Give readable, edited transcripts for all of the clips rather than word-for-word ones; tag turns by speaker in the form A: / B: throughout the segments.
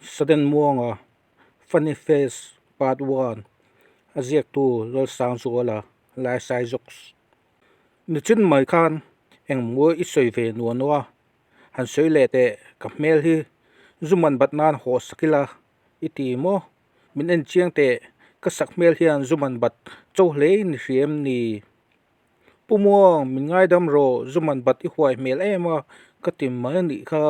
A: Sudden Muanga, Funny Face Part One, a ziaktu Lalsangzuala, Laisaizawks. Nichin mai khan engmaw i sawi ve nuah nuah a, han sawi leh teh ka hmel hi zu man bat nan haw sak ila i ti maw? Min en chiang teh ka sak hmel hian zu man bat cho hle in i hria em ni? Pu Muang, min ngaidam rawh, zu man bat i huai hmel em a ka ti mai a nih kha.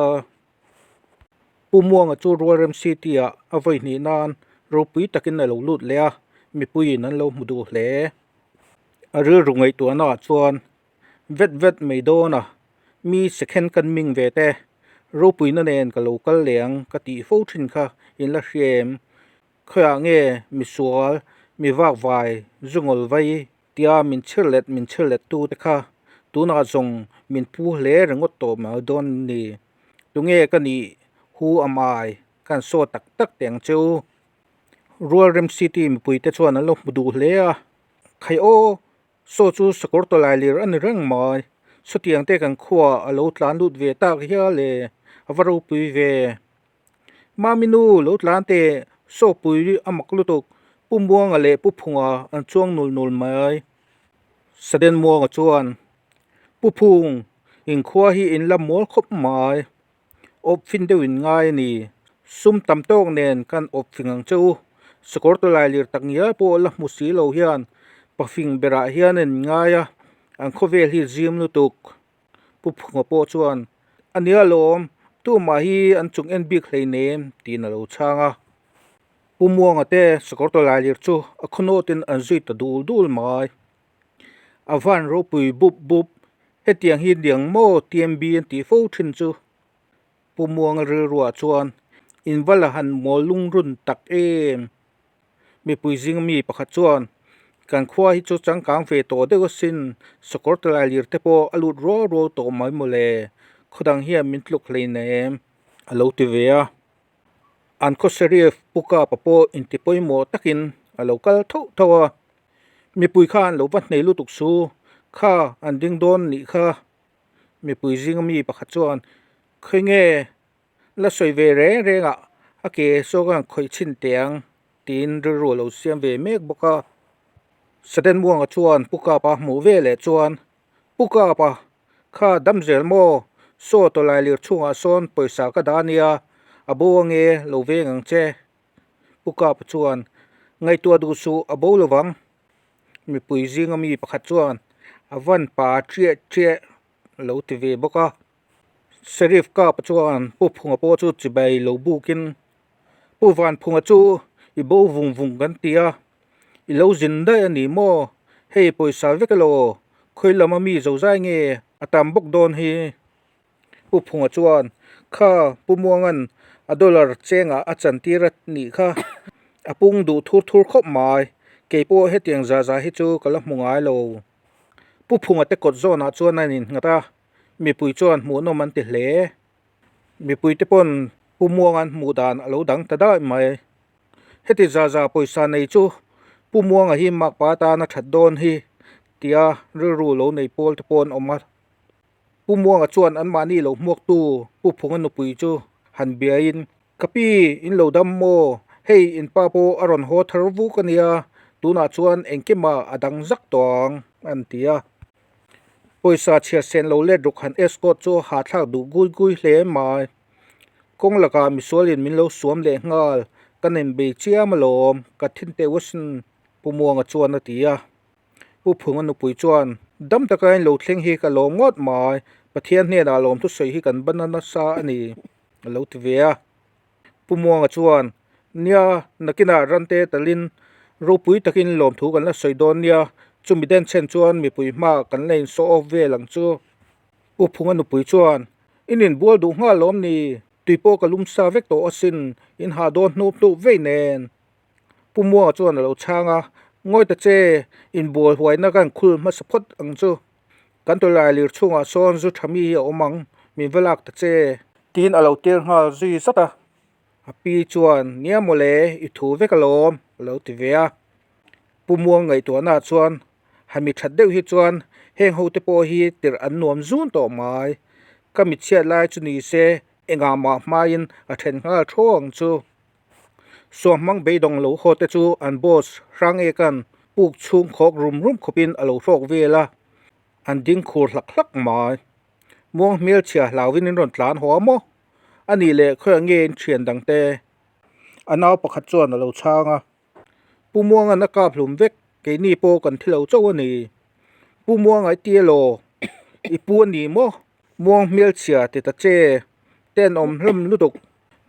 A: Pu Muanga chu Rualrem City-ah a vawi hnih nan ropui takin a lo lut leh a, mipuiin an lo hmu duh hle. A rilru ngaihtuahnaah chuan vet vet mai dawn a, mi second kan ming ve te, ropuina nen ka lo kal leh ang ka tih fo thin kha in la hria em? Khawiah nge misual, mi vakvai, zungawl vai Tia min chhir let min chhir let tu te kha tunah zawng min pu hle ringawt tawh mai dawn ni. Tunge ka nih hu a mai kan saw tak tak teh ang cheu. Rualrem City mipui te chuan an lo hmu duh hle a, Khai aw, saw chu sakawr tawlai lir a ni reng mai. Sawtiang te kan khuaah a lo tlan lut ve tak hial e, a va ropui ve. Mami nu lo tlan teh sawpui a mak lutuk Pu Muanga leh Pu Phunga an chuang nul nul mai. Saden Muanga chuan Pu Phung inkhua hi in la mual khawp mai. Awp fin deuh in ngai a ni. Sum tam tawk nen kan awp fing ang che u. Sakawr tawlai lir tak ngial pawh la hmu si lo hian pafing berah hian an inngai a, an khawvel hi zim lutuk. Pu Phunga pawh chuan, A nia lawm, tumah hi an chung en bik hleinem, tiin a lo chhang a. Pu Muanga te sakawr tawlai lir chu a khawnawtin an zui ta dul dul mai. A van ropui bup bup, hetiang hi niang maw TMB an tih fo thin chu. Pu Muanga rilruah chuan, In va la han mawl lungrun tak em? Mipui zing mi pakhat chuan, Kan khua hi chu changkang ve tawh deuh asin, sakawr talai lir te pawh a lut rual rual tawh mai mawle, khawdang hian min tluk hleinem, a lo ti ve a. An khaw Sheriff Pu Kapa pawh inti pawimawh takin a lo kal thauh thauh a, Mipui kha an lo va hnei lutuk su, kha an ding dawn nih kha. Mipui zinga mi pakhat chuan, Khawi nge? La sawi ve reng reng ah a ke saw ka han khawih chhin teh ang tiin rilru a lo siam ve mek bawk a. Saden Muanga chuan Pu Kapa hmuh ve leh chuan, Pu Kapa, kha dam zel maw? Saw tawlai lir chhungah sawn pawisa ka dah ania, a bo ange lo veng ang che. Pu Kapa chuan, Ngaihtuah duh suh, a bo lovang. Mipui zinga mi pakhat chuan, A van pa chiah chiah lo ti ve bawk a. Sheriff Kapa chuan Pu Phunga pawh chu chibai lo bukin, Pu Vanphunga chu i bo vung vung kan ti a, i lo zin daih a ni maw? Hei pawisa vek elaw, khawi lama mi zozai nge a tam bawk dawn hi? Pu Phunga chuan, Kha Pu Muanga'n a dollar chengah a chantir a nih kha, a pung duh thur thur khawp mai, kei pawh hetiang zah zah hi chu ka la hmu ngai lo. Pu Phunga te kawt zawnah chuan a innghat a. Mipui chuan hmuhnawm an ti hle. Mipuite pawn Pu Muanga'n hmuh dan a lo dang ta daih mai. Heti za za pawisa nei chu Pu Muanga hi makpa atan a that dawn hi tia rilru lo nei pawl te pawh an awm a. Pu Muanga chuan anmahni lo hmuaktu Pu Phunga nupui chu han biaiin, Ka pi, in lo dam maw? Hei in pa pawh a rawn haw thar vuk a nia, tunah chuan engkimah a dang zak tawh ang, an ti a. Pawisa chhiar sen lo let ruk han escort chu hahthlak duh gui gui hle mai. Kawng lakah misualin min lo suam leh nghal, ka nem bei chiam alawm, ka thin teuh asin, Pu Muanga chuan a ti a. Pu Phunga nupui chuan, Dam taka in lo thleng hi ka lawm ngawt mai, Pathian hnenah lawm thusawi hi kan ban a nasa a ni, a lo ti ve a. Pu Muanga chuan, Nia, nakinah rante talin ropui takin lawmthu kan la sawi dawn nia, chumi denchhen chuan mipui hmaah kan la insawh awk vel ang chu. Pu Phunga nupui chuan, In inbual duh nghal lawm ni, tui pawh ka lum sa vek tawh asin, in hah dawn hnup hnup vei nen. Pu Muanga chuan a lo chhang a, Ngawi ta che, inbual huaina kan khul hmasa phawt ang chu. Kan tawlai lir chhungah sawn zu tha mi hi a awm ang, min va lak ta che. Tiin a lo tir nghal zui zat a. A pi chuan, Nia mawle, i thu vek alawm, a lo ti ve a. Pu Muang ngaihtuahnaah chuan, Ha mi that deuh hi chuan heng ho te pawh hi tirh an nuam zun tawh mai. Ka mitchhiat lai chu ni se. Engah mah hmain a then nghal thaw ang chu. Suamhmang beidawng lo haw te chu an boss Hrangeka'n puk chhung khawk rum rum khawpin a lo hrawk vel a, an ding khur hlak hlak mai. Muang hmelchhia hlauhin in rawn tlan haw a maw? A nih leh khawiah nge in thian dang te? A nau pakhat chuan a lo chhang a. Pu Muanga'n a kap hlum vek, keini pawh kan thi lo chauh a ni. Pu Muanga i ti elaw? I pu a ni maw? Muang hmelchhia ti ta che, tenawm hlawm lutuk.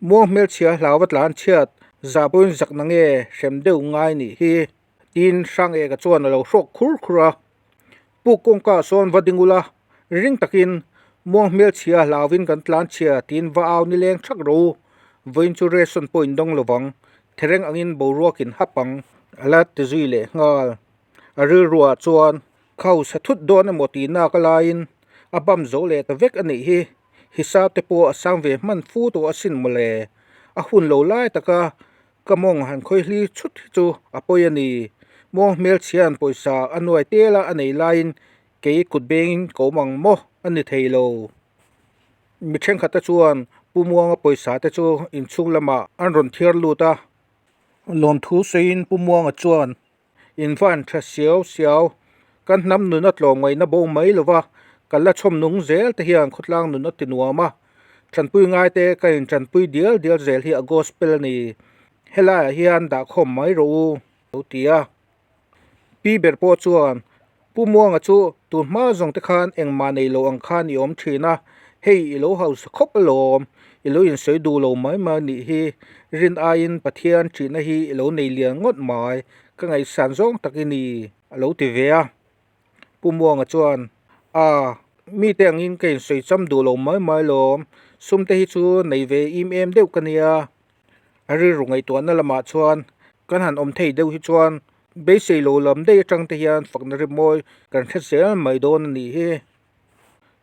A: Muang hmelchhia hlau va tlan chhiat, zah pawhin zak na nge hrem deuh ngai nih hi, tiin Hrangeka chuan a lo hrawk khur khur a. Puk kawngka sawn va ding ula, ring takin muang hmelchhia hlauvin kan tlan chhia tiin va au nileng thak ro u, vawiin chu ration pawh in dawng lovang, thereng angin boruak in hap ang. A la ti zui leh nghal. A rilruah chuan khau sa thut dawn emaw tih nak a laiin a bam zo leh ta vek a nih hi, hisap te pawh a sang ve hman fu tawh asin mawle, a hun lo lai taka Ka mawng han khawihli chhut hi chu a pawi a ni. Muang hmelchhia'n pawisa a nuai tel a a nei laiin kei kut bengin ka awm ang maw a ni thei lo. Mi thenkhatte chuan Pu Muanga pawisa te chu inchhung lamah an rawn thiar lut a. Lawmthu sawiin Pu Muanga chuan In van tha siau siau, kan hnam nun a tlawmngaihna bo mai lova kan la chhawm nung zel te hian khawtlang nun a ti nuam a, tanpui ngai te ka in tanpui dial dial zel hi a gospel a ni, helaiah hian dahkhawm mai rawh u lo ti a. Pi ber pawh chuan Pu Muanga chu tun hma zawng te khan engmah nei lo ang khan i awm thin a, hei i lo hausa khawp alawm, i lo insawi duh lo mai mai nih hi, rin aiin Pathian thihna hi i lo nei lian ngawt mai, ka ngaihsan zawng tak i ni, a lo ti ve a. Pu Muanga chuan, A, mite angin ka insawi cham duh lo mai mai lawm, sum te hi chu nei ve im em deuh ka nia. A rilru ngaihtuahna lamah chuan kan han awm thei deuh hi chuan beisei lo lam daih atang te hian fakna ri mawi kan hre zel mai dawn a nih hi.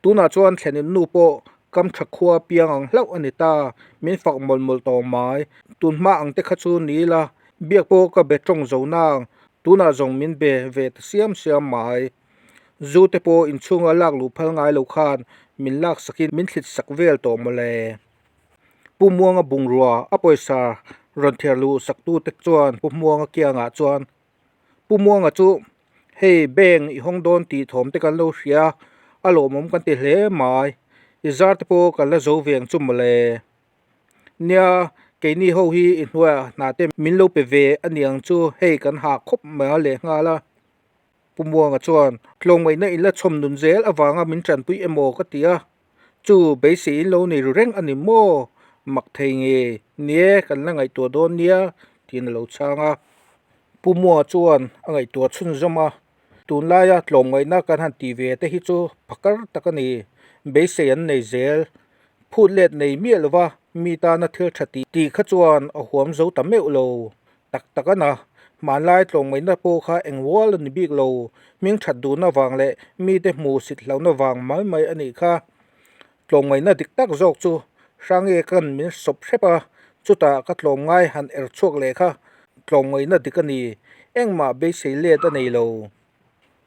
A: Tunah chuan thlenin nu pawh kam tha khua piang ang hlauh a ni ta, min fak mawlh mawlh tawh mai. Tun hma ang te kha chu ni ila, biak pawh ka be tawng zo nang, tunah zawng min be ve ta siam siam mai. Zu te pawh inchhunga lak luh phal ngai lo khan min lak sakin min thlit sak vel tawh mawle. Pu Muanga bungrua a pawisa rawn thiar luh saktute chuan Pu Muanga kiangah chuan, Pu Muanga chu hei bank i hawng dawn tih thawm te kan lo hria a, a lawmawm kan ti hle mai, i zar te pawh kan la zo ve ang chu mawle. Nia, keini ho hi i hnuaiah hna te min lo pe ve a niang chu hei kan hah khawp mai a lehnghal a. Pu Muanga chuan, Tlawmngaihna in la chhawm nun zel avanga min tanpui emaw ka ti a, chu beisei in lo nei ru reng a ni maw? Mak thei nge nie kan la ngaihtuah dawn nia tiin a lo chhang a. Pu Muanga chuan a ngaihtuah chhunzawm a, Tunlaia tlawmngaihna kan han tih ve te hi chu phakar tak a ni, beisei an nei zel. Phut let nei miah lova mi tana thil tha tih tih kha chuan a huam zo ta meuh lo. Tak tak a na, hmanlai tlawmngaihna pawh kha eng rual a ni bik lo, hming that duhna vang leh mite hmu sit hlauhna vang mai mai a nih kha. Tlawmngaihna dik tak zawk chu Hrange kan min sawp hrep a, chutah ka tlawmngai han er chhuak leh kha tlawmngaihna dik a ni, engmah beisei let a nei lo.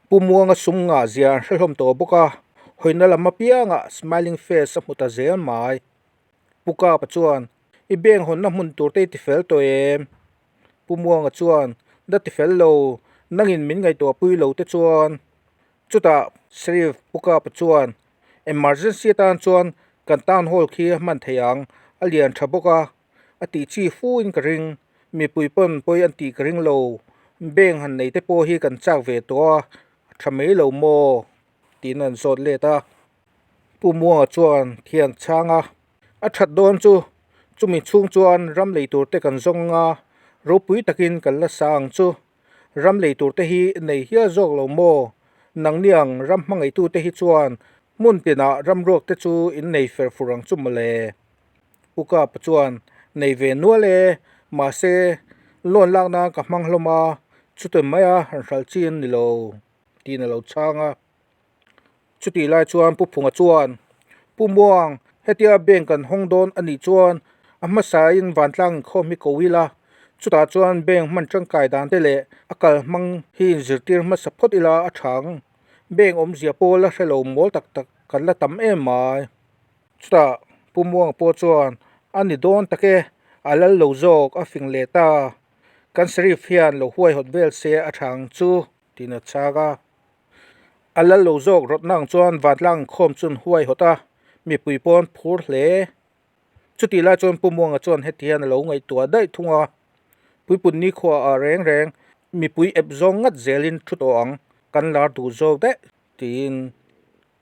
A: Pu Muanga sum ngah zia an hre hlawm tawh bawk a, hawina lam apiangah smiling face a hmu ta zel mai. Pu Kapa chuan, I bank hawnna hmun tur te i tifel tawh em? Pu Muanga chuan, La tifel lo, nangin min ngaihtuahpui lo te chuan. Chutah Sheriff Pu Kapa chuan, Emergency atan chuan kan town hall khi a hman thei ang, a lian tha bawk a, a tih chi fu in ka ring. Mipui pawn pawi an tih ka ring lo, bank han nei te pawh hi kan chak ve tawh a, a tha mai lo maw? Tiin an zawt let a. Pu Muanga chuan thian chhang a, A that dawn chu, chumi chhung chuan ram lei tur te kan zawng anga ropui takin kan la sa ang chu. Ram lei tur te hi nei hial zawk lo maw? Nangni ang ram hmangaihtu te hi chuan hmun tinah ram ruak te chu in nei fer fur ang chu mawle. Pu Kapa chuan, Nei ve nual e, mahse loan lak nan ka hmang hlawm a, chuti maia han hralh chi an ni lo, tiin a lo chhang a. Chutih lai chuan Pu Phunga chuan, Pu Muang, hetia bank kan hawng dawn a nih chuan a hmasain vantlang inkhawm hi ko ila, chutah chuan bank hman tangkai dan te leh a kal hmang hi inzirtir hmasa phawt ila a tha ang. Bank awmzia pawh la hre lo mawl tak tak kan la tam em mai. Chutah Pu Muanga pawh chuan, A ni dawn tak e, a lal lo zawk a fing leh ta. Kan Sheriff hian lo huaihawt vel se a tha ang chu, tiin a chhak a. A lal lo zawk rawtna ang chuan vantlang inkhawm chu an huaihawt a, mipui pawh an phur hle. Chutih lai chuan Pu Muanga chuan heti hian a lo ngaihtuah daih thung a, Puipun nikhua ah reng reng mipui ep zawng ngat zelin thu tawh ang, kan lar duh zawk daih tiin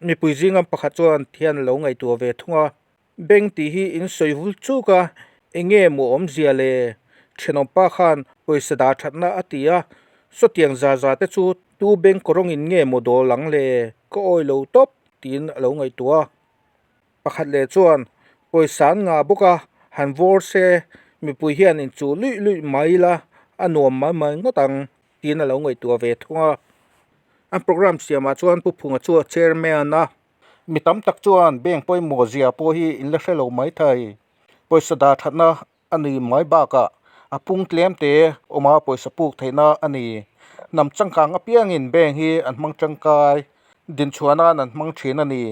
A: mipui zinga pakhat chuan thian a lo ngaihtuah ve thung a. Bank tih hi in sawi vul chuk a, enge maw awmzia le? Thenawmpa khan pawisa dah thatna a ti a, sawtiang za za te chu tu bank kawrawngin nge maw dawl ang le? Ka awi lo tawp tiin a lo ngaihtuah a. Pakhat leh chuan pawisa an ngah bawk a, han vawr se mipui hian inchuh luih luih mai ila a nuam mai mai ngawt ang tiin a lo ngaihtuah ve thung a. An programme siamah chuan Pu Phunga chu a chairman a. Mi tam tak chuan bank pawimawh zia pawh hi in la hre lo mai thei. Pawisa dah thatna a ni mai bakah a pung tlem te awm a pawisa puk theihna a ni. Hnam changkang apiangin bank hi an hmang tangkai dinchhuah nan an hmang thin a ni.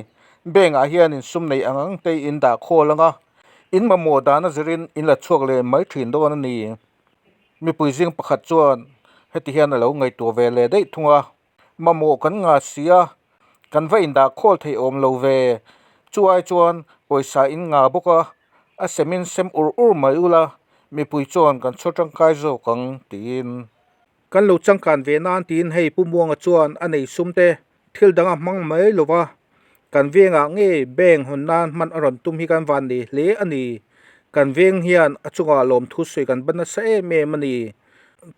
A: Bank ah hian in sum neih ang ang te in dah khawl ang a, in mamawh dan a zirin in la chhuak leh mai thin dawn a ni. Mipui zing pakhat chuan heti hian a lo ngaihtuah ve leh daih thung a. Mamawh kan ngah si a, kan va indah khawl theih awm lo ve. Chu ai chuan pawisa in ngah bawk a, a sem in sem ur ur mai ula, mipui chuan kan chhaw tangkai zawk ang tiin. Kan lo changkan ve nan tiin hei Pu Muanga chuan a nei sum te thil dang a hmang mai lo va, kan vengah nge bank hawn nan hman a rawn tum hi kan van nei hle a ni. Kan veng hian a chungah lawmthu sawi kan ban nasa em em a ni.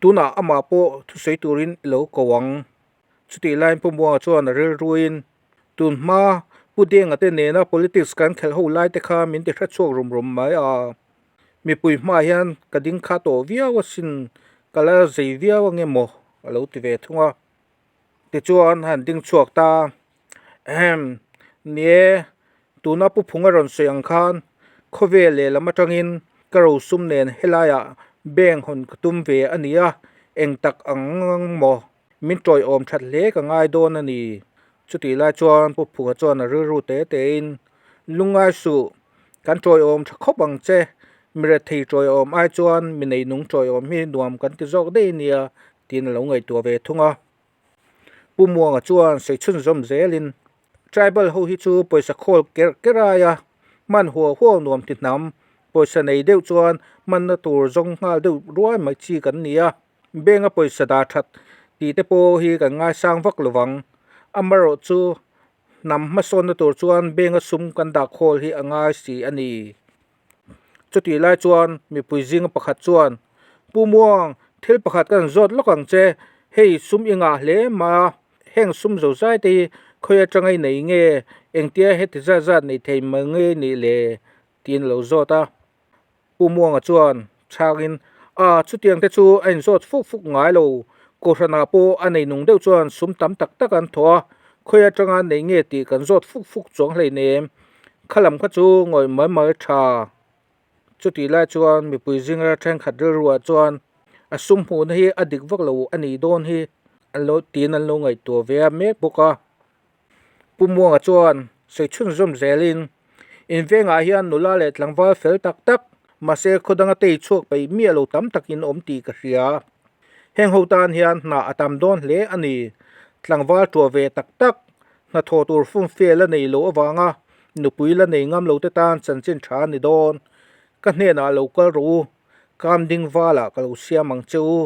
A: Tunah amah pawh thusawi turin i lo ko ang. Chutih laiin Pu Muanga chuan a rilruin, Tun hma Pu Denga te nena politics kan khelh ho lai te kha min ti hrechhuak rum rum mai a. Mipui hmaah hian ka ding kha tawh viau asin, ka la zei viau ange maw? a lo ti ve thung a. Tichuan a han ding chhuak ta, Ahem, ni e, tuna Pu Phunga rawn sawi ang khan khawvel lehlam atangin ka rosum nen helaiah bank hawn ka tum ve a ni a, eng tak ang ang maw? Min tawiawm that hle ka ngai dawn a ni. Chutih lai chuan Pu Phunga chuan a rilru te tein, Lungngai suh, kan tawiawm tha khawp ang che, mi rethei tawiawm ai chuan mi neinung tawiawm hi nuam kan ti zawk daih nia, tiin a lo ngaihtuah ve thung a. Pu Muanga chuan sawi chhunzawm zelin, Tribal ho hi chu pawisa khawl kerh kerh aia hman huau huau nuam ti hnam, pawisa nei deuh chuan hmanna tur zawng nghal deuh ruai mai chi kan ni a, bank a pawisa dah that tih te pawh hi kan ngaisang vak lo vang. Amaherawh chu hnam hmasawnna tur chuan bank a sum kan dah khawl hi a ngai si a ni. Chutih lai chuan mipui zinga pakhat chuan, Pu Muang, thil pakhat ka rawn zawt lawk ang che, hei sum i ngah hle mai a, heng sum zo zai te hi khawi atanga i nei nge, engtia heti zat zat nei thei mai nge nih le? tiin a lo zawt a. Pu Muanga chuan chhangin, A, chutiang te chu a inzawt fuk fuk ngai lo, Kohhranah pawh a nei nung deuh chuan sum tam tak tak an thawh a, khawi atanga nei nge tih kan zawt fuk fuk chuang hleinem. Kha lam kha chu ngawih mai mai tha. Chutih lai chuan mipui zinga thenkhat rilruah chuan a sum hmuhna hi a dik vak lo a nih dawn hi an lo tiin an lo ngaihtuah ve a mek bawk a. Pu Muanga chuan sawi chhunzawm zelin in vengah hian nula leh tlangval fel tak tak mahse khaw danga tei chhuak peih miah lo tam takin awm tih ka hria. Heng ho tan hian hna a tam dawn hle a ni. Tlangval tuah ve tak tak, hnathawh tur fumfe la nei lo avanga nupui la nei ngam lo te tan chanchin tha a ni dawn. Ka hnenah lo kal rawh u, kam ding valah ka lo siam ang che u.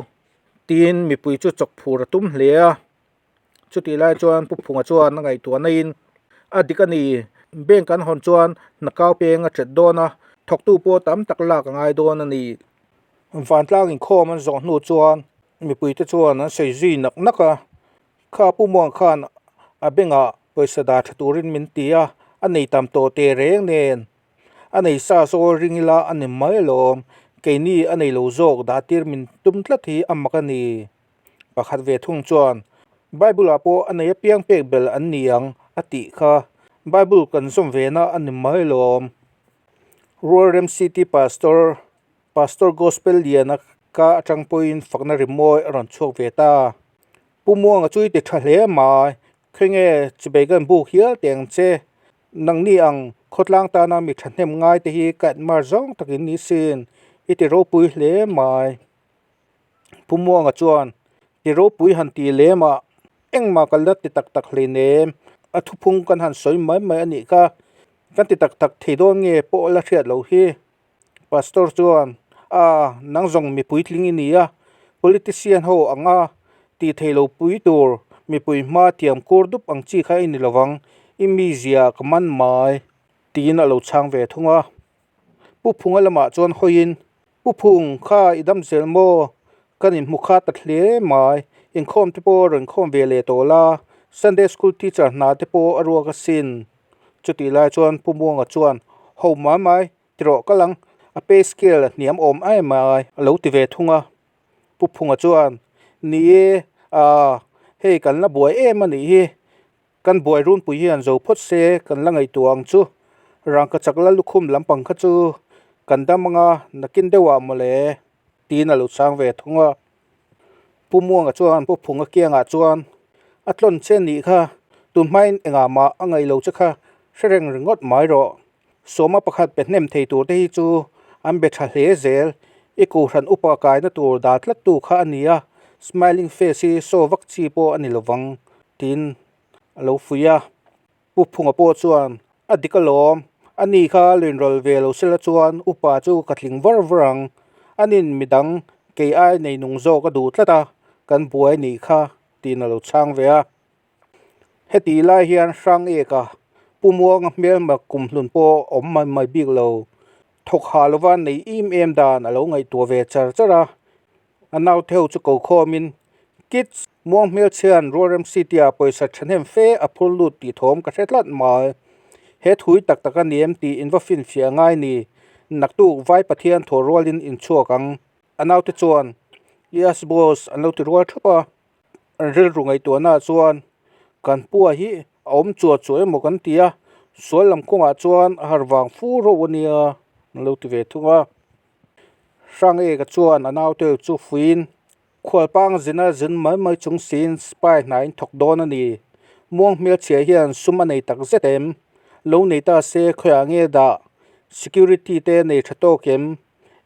A: Tiin mipui chu chawk phur a tum hle a. Chutih lai chuan Pu Phunga chuan a ngaihtuah naiin, A dik a ni, bank an hawn chuan hna kau peng a ṭet dawn a, thawktu pawh tam tak lak a ngai dawn a ni. Vantlang inkhawm an zawh hnu chuan mipuite chuan an sawi zui nak nak a, Kha Pu Muang khan a bengah pawisa dah ṭha turin min ti a, a nei tam tawh teh reng nen a nei sa sawl ring ila a ni mai alawm, keini a nei lo zawk dah tir min tum tlat hi a mak a ni. Pakhat ve thung chuan, Bible-ah pawh a nei apiang pek bel an ni ang, a tih kha. Bible kan zawm ve na a ni mai lawm. Rual Rem City Pastor, Pastor Gospel Liana ka atang pawhin fakna rimawi a rawn chhuak ve ta. Pu Muanga chu i ti tha hle mai, khawnge chibei kan buk hial teh ang che. Nangni ang khawtlang tana mi thahnem ngai te hi ka admire zawng takin ni sin, i ti ropui hle mai. Pu Muanga chuan, Ti ropui han ti lem a, engmah ka la ti tak tak hleinem, a thuphung kan han sawi mai mai a nih kha, kan ti tak tak thei dawn nge pawh la hriat loh hi. Pastor chuan, A, nang zawng mipui tling i ni a, politician ho anga tih theih lo pui tur mipui hma tiam kur dup ang chi kha i ni lovang, i mizia ka man mai, tiin a lo chhang ve thung a. Pu Phunga lamah chuan hawiin, Pu Phung, kha i dam zel maw? Kan inhmu kha ta hle mai, inkhawm te pawh rawn khawm ve leh tawh la, Sunday school teacher hna te pawh a ruak asin. Chutih lai chuan Pu Muanga chuan, Ho mai mai, Tirawh ka lang, a pay scale a hniam awm em mai a lo ti ve thung a. Pu Phunga chuan, Ni e, aa, hei kan la buai em a nih hi, kan buai runpui hian zo phawt se kan la ngaihtuah ang chu, rangkachak la lukhum lampang kha chu kan dam anga nakin deuhah mawle, tiin a lo chang ve thung a. Pu Muanga chuan Pu Phunga kiangah chuan, A tlawn che nih kha, tun hmain engah mah a ngaih lo che kha hre reng ringawt mai rawh. Sawma pakhat pe hnem thei tur te hi chu an be tha hle zel. I kohhran upa kaina tur dah tlat tu kha a ni a, smiling face hi saw vak chi pawh a ni lovang, tiin a lo fuih a. Pu Phunga pawh chuan, A dik alawm, a ni kha luinrawl ve lo sela chuan upa chu ka tling var var ang. Anin midang kei ai nei nung zawk a duh tlat a, kan buai nih kha, tiin a lo chhang ve a. Heti lai hian hrang eka Pu Muanga hmelma kumhlun pawh awm mai mai bik lo. Thawk hah lova nei im em dan a lo ngaihtuah ve char char a. A naute ho chu ko khawmin, Kids, Muang hmelchhian Rualrem City-ah pawisa thahnem fe a phur lut tih thawm ka hre tlat mai. He thui tak tak a ni em tih in va finfiah ngai ni. Naktuk Vai Pathian thaw rualin in chhuak ang. A naute chuan, Yes boss, an lo ti rual thap a. An rilru ngaihtuahnaah chuan kan pua hi a awm chuah chuah emaw kan ti a, sual lam kawngah chuan a har vang fu reuh a nia an lo ti ve thung a. Hrangeka chuan a naute chu fuiin khualpang zina zin mai mai chung siin spy hna in thawk dawn a ni. Muang hmelchhia hian sum a nei tak zet em? Lo nei ta se khawiah nge dah? Security te nei tha tawk em?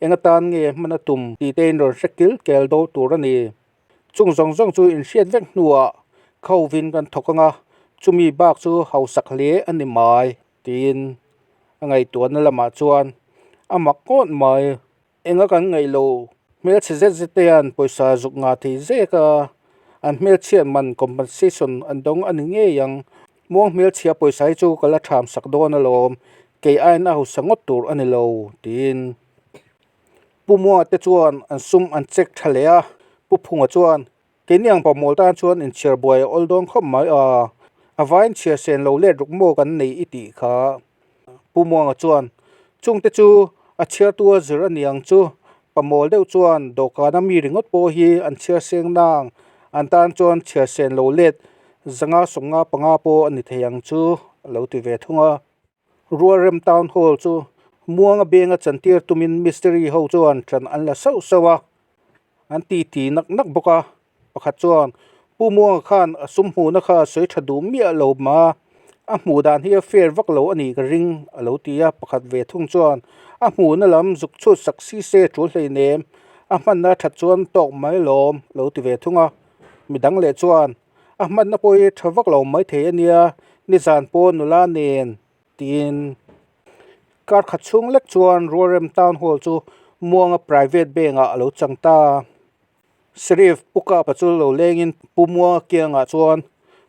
A: Eng atan nge hman a tum tih te in rawn hre kil kel do tur a ni. Chung zawng zawng chu inhriat vek hnuah khauvin kan thawk ang a, chumi bak chu hausak hle a ni mai, tiin a ngaihtuahna lamah chuan a mak ngawt mai. Enga kan ngaih lo, hmelchhe zet zet te hian pawisa zuk ngah thei zek a, an hmelchhiat man compensation an dawng a ni ngei ang. Muang hmelchhia pawisa hi chu ka la tham sak dawn alawm, kei aiin a hausa ngawt tur a ni lo, tiin. Pu Muanga te chuan an sum an check tha leh a, Pu Phunga chuan, Keini ang pawhmawl tan chuan inchhiar buai a awl dawn khawp mai a, a vaiin chhiar sen lo let ruk maw kan nei i tih kha. Pu Muanga chuan, Chungte chu a chhiartu a zir a ni ang chu, pahmawl deuh chuan dawhkana mi ringawt pawh hi an chhiar seng nang, an tan chuan chhiar sen lo let 195 pawh a ni thei ang chu, a lo ti ve thung a. Rualrem Town Hall chu Muanga benga chantir tumin mistiri ho chuan ṭan an la sauh sauh a, an ti ti nak nak bawk a. Pakhat chuan, Pu Muanga khan a sum hmuhna kha a sawi ṭha duh miah lo ma, a hmuh dan hi a fair vak lo a nih ka ring, a lo ti a. Pakhat ve thung chuan, A hmuhna lam zuk chhut sak si se ṭul hleinem, a hmanna ṭhat chuan tawk mai lawm, a lo ti ve thung a. Midang leh chuan, A hmanna pawh hi tha vak lo mai thei a nia, nizan pawh nula nen tiin kar khat chhung lek chuan Rualrem Town Hall chu Muanga Private Bank ah a lo chang ta. Sheriff Pu Kapa chu lo lengin Pu Muanga kiangah chuan,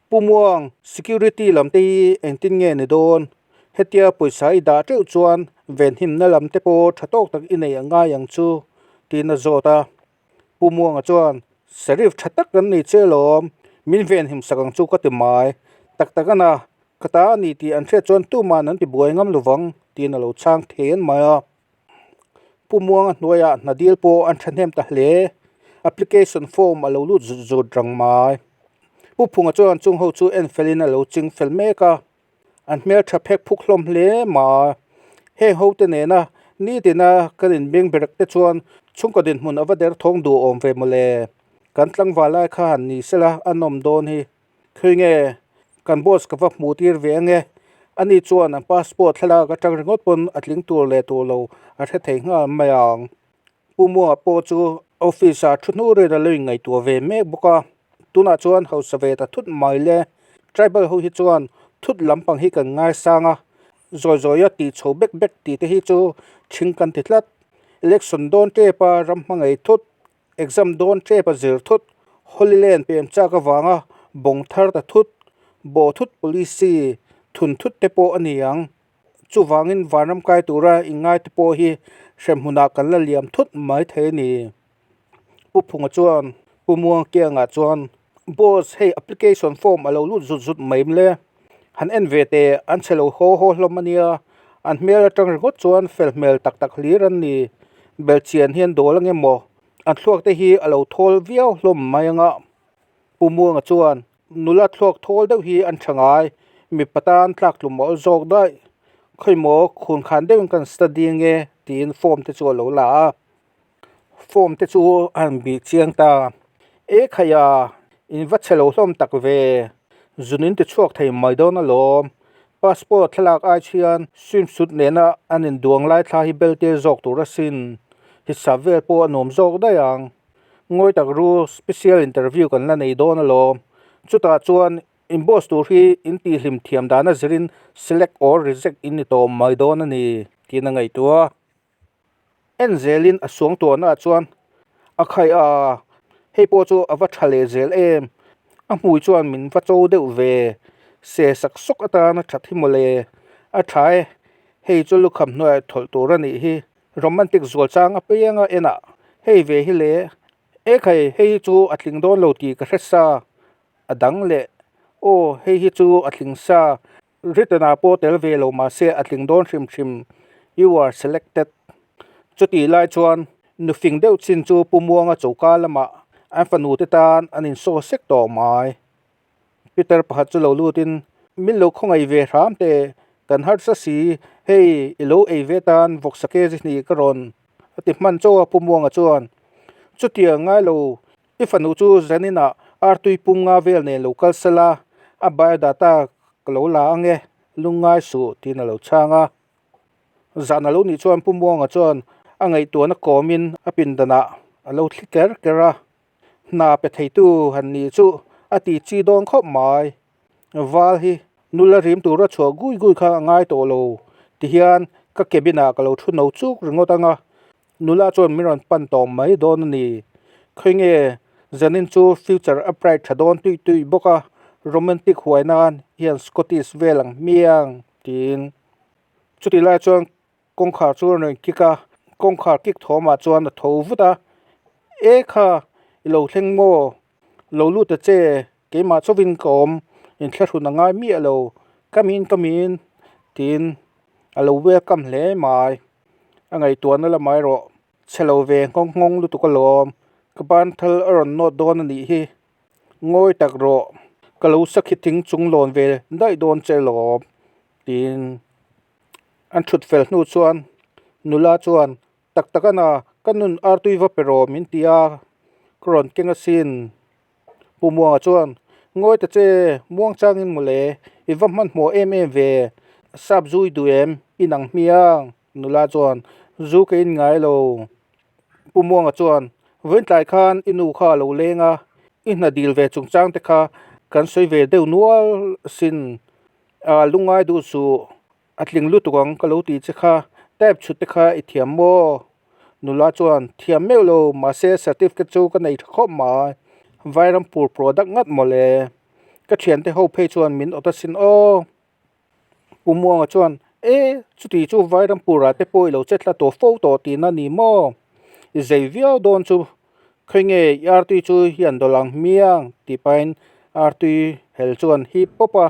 A: Pu Muang, security lam te hi engtin nge ni dawn? Hetia pawisa i dah teuh chuan venhimna lam te pawh tha tawk tak i nei a ngai ang chu, tiin a zawt a. Pu Muanga chuan, Sheriff tha tak kan nei che alawm, min venhim sak ang chu ka ti mai. Tak tak a na, ka ta a ni tih an hriat chuan tuman an ti buai ngam lovang, tiin a lo chhang then mai a. Pu Muanga hnuaiah hna dil pawh an thahnem ta hle, application form a lo lut zut zut rang mai. Pu Phunga chuan chung ho chu en felin a lo ching fel mek a. An hmeltha phek phuk hlawm hle ma. Heng ho te nena nitina kan inbeng berek te chuan chhungkaw dinhmun a va der thawng duh awm ve mawle. Kan tlangval lai kha han ni sela a nawm dawn hi. Khawi nge kan boss ka va hmuh tir ve ange. Ani chuan an passport thlalak atang ringawt pawn a tling tur leh tur lo a hre thei nghal mai ang. Pu Muanga pawh chu office ah thu hnu rin a lo inngaihtuah ve mek bawk a, tunah chuan hausa ve ta thut mai le. Tribal ho hi chuan thut lampang hi kan ngaisang a, zawi zawia tih chho bek bek tih te hi chu thing kan ti tlat. Election dawn tep a ram hmangaih thut, exam dawn tep a zir thut, Holy Land pem chak avanga bawng thar ta thut, bawh thut policy thun thut te pawh a ni ang. Chuvangin vanram kai tura inngai te pawh hi hremhmunah kan la liam thut mai thei a ni. Pu Phunga chuan Pu Muangkianga chuan, Boss, hei application form a lo lut zut zut mai em le? Han en ve teh, an chhe lo haw haw hlawm a nia. An hmel atang ringawt chuan fel hmel tak tak hlir an ni. Belchian hian dawl ange maw? An thluak te hi a lo thawl viau hlawm mai anga. Pu Muanga chuan, Nula thluak thawl deuh hi an tha ngai, mipa tan tlak tlum a awl zawk daih. Khawimaw khun khan deuhin kan study nge tiin form te chu a lo la a. Form te chu a han bih chiang ta. E khaia, in va chhe lo hlawm tak ve. Zun in ti chhuak thei mai dawn alawm. Passport thlalak ai chhian swimsuit nena an induang lai thla hi bel tir zawk tur asin. Hisap vel pawh a nuam zawk daih ang. Ngawi tak ru, special interview kan la nei dawn alawm. Chutah chuan in boss tur hi in tihhlim thiam dana zirin select or reject in ni tawh mai dawn a ni, tiin a ngaihtuah a. En zelin a suang tuahnaah chuan a khai a, hei pawh chu a va tha leh zel em, a hmui chuan min va cho deuh ve, se sak sawk atan a that hi mawle, a tha e, hei chu lukham hnuaiah thawlh tur a nih hi. Romantic zual chang apiang a enah hei ve hi le, e khai hei hi chu a tling dawn lo tih ka hre sa, a dang leh aw hei hi chu a tling sa, written ah pawh tel ve lo mahse a tling dawn hrim hrim, you are selected. Chutih lai chuan nufing deuh chin chu Pu Muanga choka lamah an fanu te tan an insaw sek tawh mai. Peter pakhat chu lo lutin, Min lo khawngaih ve hram teh, kan harsa si, hei i lo ei ve tan vawksa kg hnih ka rawn a ti hman chauh a Pu Muanga chuan. Chutiang ngai lo, i fanu chu zaninah artui pum nga vel nen lo kal sela, a biodata ka lo la ang e, lungngai suh tiin a lo chhang a. Zan a lo nih chuan Pu Muanga chuan a ngaihtuahna kawmin a pindanah a lo thli ker ker a. Hna pe theitu han nih chu a ti chi dawn khawp mai. Val hi nula rim tura chhuah gui gui kha a ngai tawh lo tihian ka cabin ah ka lo thu no chuk ringawt anga nula chuan min rawn pan tawh mai dawn a ni. Khawi nge zanin chu future a bright tha dawn tuih tuih bawk a, romantic huai nan hian Scottish vel ang hmiang tiin. Chutih lai chuan Kawngkhar chu a rawn kik a, kawngkhar kik thawmah chuan a tho vut a, E kha, i lo thleng maw? Lo lut ta che, keimah chauhin ka awm, inthlahrun a ngai miah lo, ka min ka min, tiin a lo welcome hle mai. A ngaihtuahna lamah erawh chhe lo ve nghawng nghawng lutuk alawm, ka ban thal a rawn nawt dawn a nih hi, ngawi tak rawh, ka lo sakhi thing chung lawn ve daih dawn che alawm, tiin. An thut fel hnu chuan nula chuan tak tak ana ka nun artui va pe rawh min ti a, ka rawn keng asin. Pu Muanga chuan ngawi ta che muang changin mawle i va hmanhmawh em em ve, sap zu i duh em i nang hmiang nula chuan zu ka in ngai lo. Pu Muanga chuan vawiintlai khan i nu kha a lo leng a, i hna dil ve chungchang te kha kan sawi ve deuh nual asin. A lungngai duh suh, a tling lutuk ang ka lo tih che kha, type chhut te kha i thiam maw? Nula chuan, Thiam meuh lo, mahse certificate chu ka nei tha khawp mai, Vairampur product ngat mawle, ka thiante ho phei chuan min awt asin aw. Pu Muanga chuan, E, chuti chu Vairampurah te pawh i lo che thla tawh fo tawh tihna ni maw? I zei viau dawn chu, khawi nge i artui chu hian dawlh ang hmiang tih pahin artui hel chuan hip pawp a.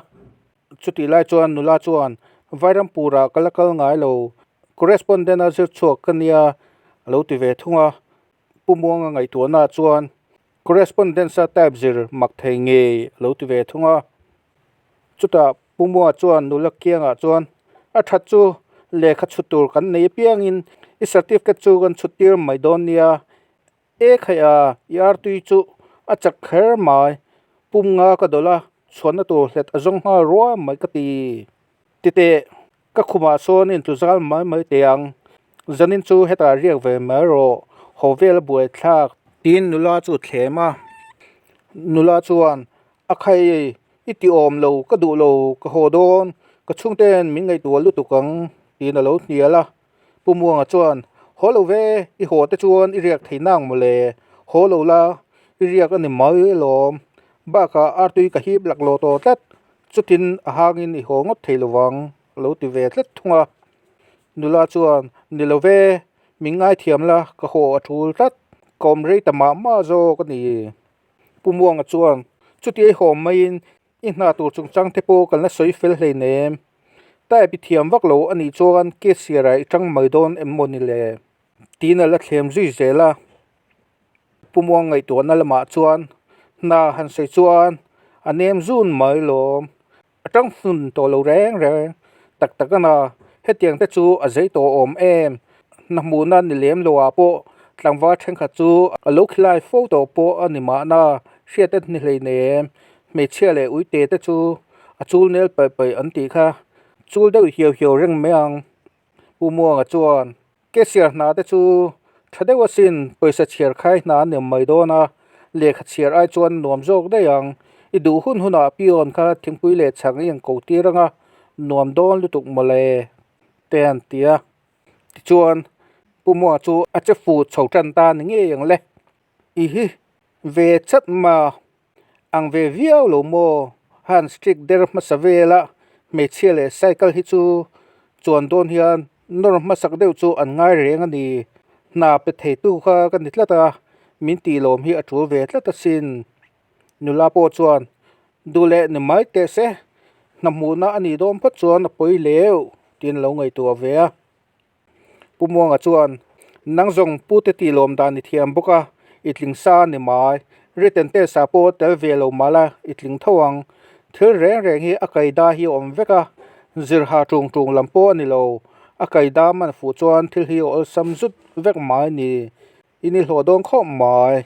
A: Chutih lai chuan nula chuan Vairampurah ka la kal ngai lo, correspondent a zir chhuak ka nia a lo ti ve thung a. Pu Muanga ngaihtuahna chuan correspondence a type zir mak thei ngei a lo ti ve thung a. Chutah Pu Mua chuan nula kiangah chuan a that chu lehkha chhut tur kan nei apiangin i certificate chu kan chhut tir mai dawn nia, e khaih a, i artui chu a chak kher mai, pum nga ka dawlh a, chhuanna tur hlet a zawng nghal ruam mai ka ti. Titeh, ka khumah sawn intlu zal mai mai teh ang. Zanin chu hetah riak ve mai rawh, haw vel a buaithlak. Tiin nula chu thlem a. Nula chuan, A khai, i ti awm lo, ka duh lo, ka haw dawn, ka chhungten min ngaihtuah lutuk ang, tiin a lo hnial a. Pu Muanga chuan, Haw lo ve, i haw te chuan i riak thei nang mawle, haw lo la, i riak a ni mai alawm. Bakah artui ka hip laklawh tawh tlat, chutin a hangin i haw ngawt thei lovang, a lo ti ve tlat thung a. Nula chuan, Ni lo ve, min ngaithiam la, ka haw a tul tlat, ka awm rei ta mah mah zawk a ni. Pu Muanga chuan, Chuti ei haw maiin i hna tur chungchang te pawh kan la sawi fel hleinem. Type i thiam vak lo a nih chuan cashier ah i tang mai dawn em maw ni le? Tiin a la thlem zui zel a. Pu Muang ngaihtuahna lamah chuan hna han sawi chuan a nem zun mai lawm. A tang hun tawh lo reng reng tak tak a na. Hetiang te chu a zei tawh awm em? Hna hmuhna ni lem lo ah pawh tlangval thenkhat chu a lo khilai fo tawh pawh a ni mahna hriat a ni hleinem. Hmeichhia leh uite te chu a chul nel paih paih an tih kha chul deuh hiau hiau reng mai ang. Pu Muanga chuan Cashier hna te chu tha deuh asin pawisa chhiar khai hna a nem mai dawn a, lehkha chhiar ai chuan nuam zawk daih ang. I duh hun hunah peon kha thingpui leh chhang i inko tir anga nuam dawn lutuk mawle te an ti a. Tichuan Pu Muanga chu a che fu chho tan ta ni ngei ang le. I hi ve chat ma ang ve viau lo maw? Han strict der hmasa vela hmeichhia leh cycle hi chu chuan dawn hian nawr hmasak deuh chu an ngai reng a ni. Hna pe theitu kha ka ni tlat a, min tih lawm hi a tul ve tlat asin. Nula pawh chuan duh leh ni mai teh se, hna hmuhna a nih dawn phawt chuan a pawi leu tiin a lo ngaihtuah ve a. Pu Muanga chuan, Nang zawng Pu te tih lawm dan i thiam bawk a, i tling sa a ni mai. Written test ah pawh tel ve lo mah la, i tling tho ang. Thil reng reng hi a kaida hi a awm vek a, zir ha tung tung lam pawh a ni lo. A kaida man fuh chuan thil hi a awlsam zut vek mai ni. I ni hlawh dawn khawp mai.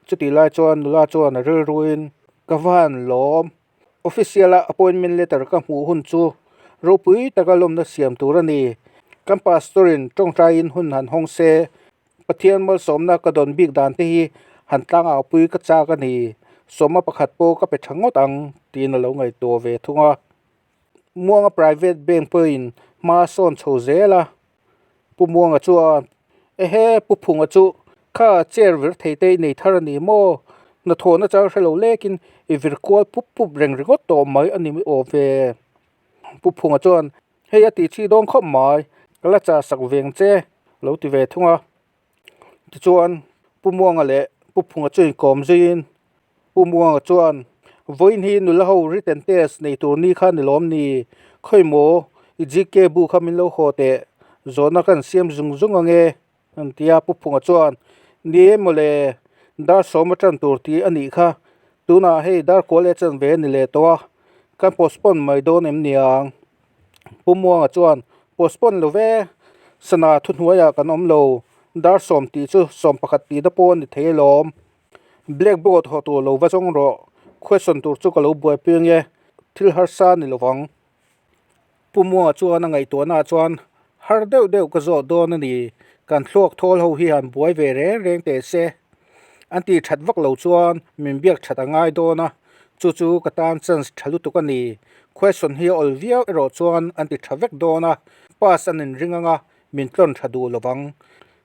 A: Chutih lai chuan nula chuan a rilruin, Ka van lawm. Official a appointment letter ka hmuh hun chu ropui taka lawmna siam tur a ni. Kan pastor in tawngtaiin hun han hawng se, Pathian malsawmna ka dawn bik dan te hi han tlangau pui ka chak a ni. Sawma pakhat pawh ka pe tha ngawt ang tiin a lo ngaihtuah ve thung a. Muanga private bank pawhin hma a sawn chho zel a. Pu Muanga chuan, Ehe, Pu Phunga chu kha chair vir thei te i nei thar a ni maw? Hnathawhna chang hre lo lekin i vir kual pup pup reng ringawt tawh mai a ni aw ve. Pu Phunga chuan, Hei a tih chhi dawn khawp mai, ka la chah sak veng che, lo ti ve thung a. Tichuan, Pu Muanga leh Pu Phunga chu inkawm zuiin Pu Muanga chuan, Vawiin hi nula ho written test nei tur ni kha ni lawm ni? Khawi maw, i GK bu kha min lo haw teh, zawhna kan siam zung zung ange, an ti a. Pu Phunga chuan, Ni e mawle, dar sawm atan tur tih a nih kha, tunah hei dar kual leh chan ve a ni leh tawh a, kan postpone mai dawn em niang? Pu Muanga chuan, Postpone lo ve, sana thuhnuaiah kan awm lo, dar sawm tih chu sawm pakhat tihna pawh a ni thei alawm. Blackboard haw tur lo va zawng rawh, question tur chu ka lo buaipui ange, thil harsa ni lovang. Pu Muanga chuan a ngaihtuahnaah chuan, Har deuh deuh ka zawh dawn a ni, kan thluak thawl ho hi han buai ve reng reng teh se. An tih that vak lo chuan min biak that a ngai dawn a, chu chu ka tan chance tha lutuk a ni. Question hi a awl viau erawh chuan an ti tha vek dawn a, pass an inring anga min tlawn tha duh lovang.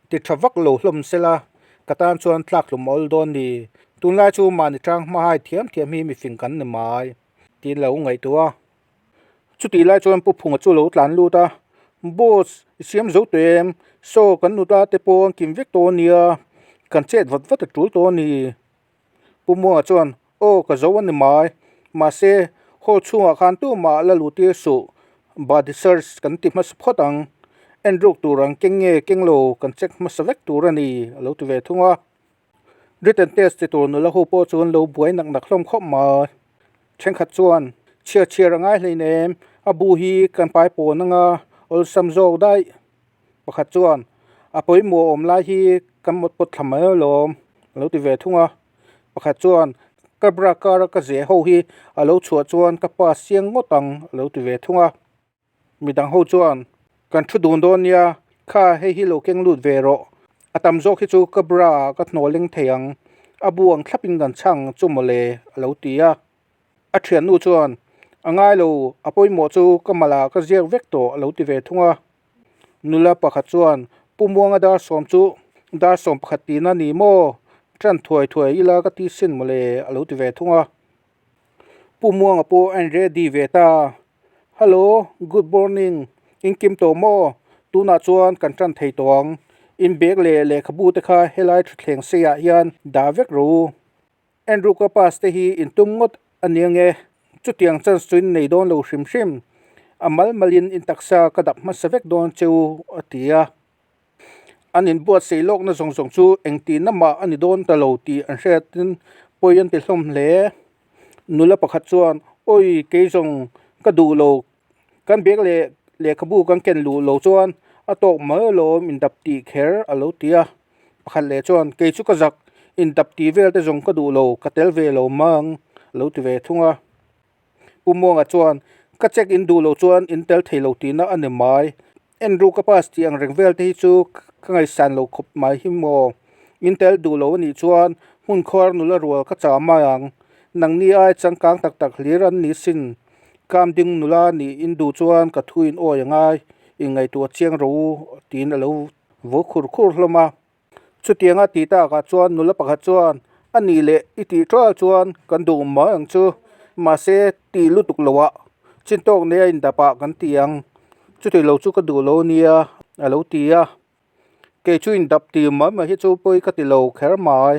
A: Ti tha vak lo hlawm sela, ka tan chuan tlak hlum a awl dawn ni. Tunlai chu mahni tang hmahai thiam thiam hi mifing kan ni mai, tiin lo ngaihtuah a. Chutih lai chuan Pu Phunga chu lo tlan lut a, Boss, i siam zo tawh em? Saw, kan nula te pawh an kim vek tawh a nia, kan chet vat vat a tul tawh a ni. Pu Muanga chuan, Aw, ka zo a ni mai. Mahse, hall chhungah khan tumah la luh tir suh, body search kan ti hmasa phawt ang. En ruk tur ang keng nge keng lo kan check hmasa vek tur a ni, a lo ti ve thung a. Written test ti tur nula ho pawh chu an lo buai nak nak hlawm khawp mai. Thenkhat chuan, Chhiar chhiar a ngai hleinem, a bu hi kan pai pawn anga awlsam zawk daih. Pakhat chuan, A pawimawh awm lai hi kan mawt pawt thla mai alawm, a lo ti ve thung a. Pakhat chuan, Ka bra kara ka zeh ho hi a lo chhuah chuan ka pass chiang ngawt ang, a lo ti ve thung a. Midang ho chuan, Kan thu dun dawn nia, kha hei hi lo keng lut ve rawh. A tam zawk hi chu ka bra ah ka hnawl leng thei ang, a bu ang thlapin kan chhang chu mawle, a lo ti a. A thiannu chuan, A ngai lo, a pawimawh chu ka mal ah ka ziak vek tawh, a lo ti ve thung a. Nula pakhat chuan, Pu Muanga dar sawm chu dar sawm pakhat tihna ni maw? Tan thuai thuai ila ka ti sin mawle, a lo ti ve thung a. Pu Muanga pawh a inready ve ta. Hello, good morning, in kim tawh maw? Tunah chuan kan tan thei tawh ang. In bag leh lehkhabu te kha helai thutthleng seiah hian dah vek rawh u. Andrew ka pass te hi in tum ngawt a nia nge? Chutiang chance chu in nei dawn lo hrim hrim. A mal malin in taksa ka dap hmasa vek dawn che u, a ti a. An inbuatsaih lawkna zawng zawng chu engtihna mah a ni dawn ta lo tih an hriatin pawi an ti hlawm hle. Nula pakhat chuan, Awi, kei zawng ka duh lo, kan bag leh lehkhabu kan ken luh lo chuan a tawk mai alawm indap tih kher a lo ti a. Pakhat leh chuan, Kei chu ka zak, indap tih vel te zawng ka duh lo, ka tel ve lo mang a lo ti ve thung a. Pu Muanga chuan, Ka check in duh lo chuan in tel thei lo tihna a ni mai. Andrew ka pass tih ang reng vel te hi chu ka ngaihsan lo khawp mai hi maw. In tel duh lo a nih chuan hmun khuar nula rual ka chah mai ang. Nangni ai changkang tak tak hlir an ni sin. Kam ding nula nih in duh chuan ka thu in awi a ngai, inngaihtuah chiang rawh u tiin a lo vo khur khur hlawm a. Chutianga tih takah chuan nula pakhat chuan, A nih leh i tih ṭual chuan kan duh mai ang chu, mahse tih lutuk loah chintawk nei a indapah kan ti ang, chuti lo chu ka duh lo nia, a lo ti a. Kei chu indap tih mai mai hi chu pawi ka ti lo kher mai,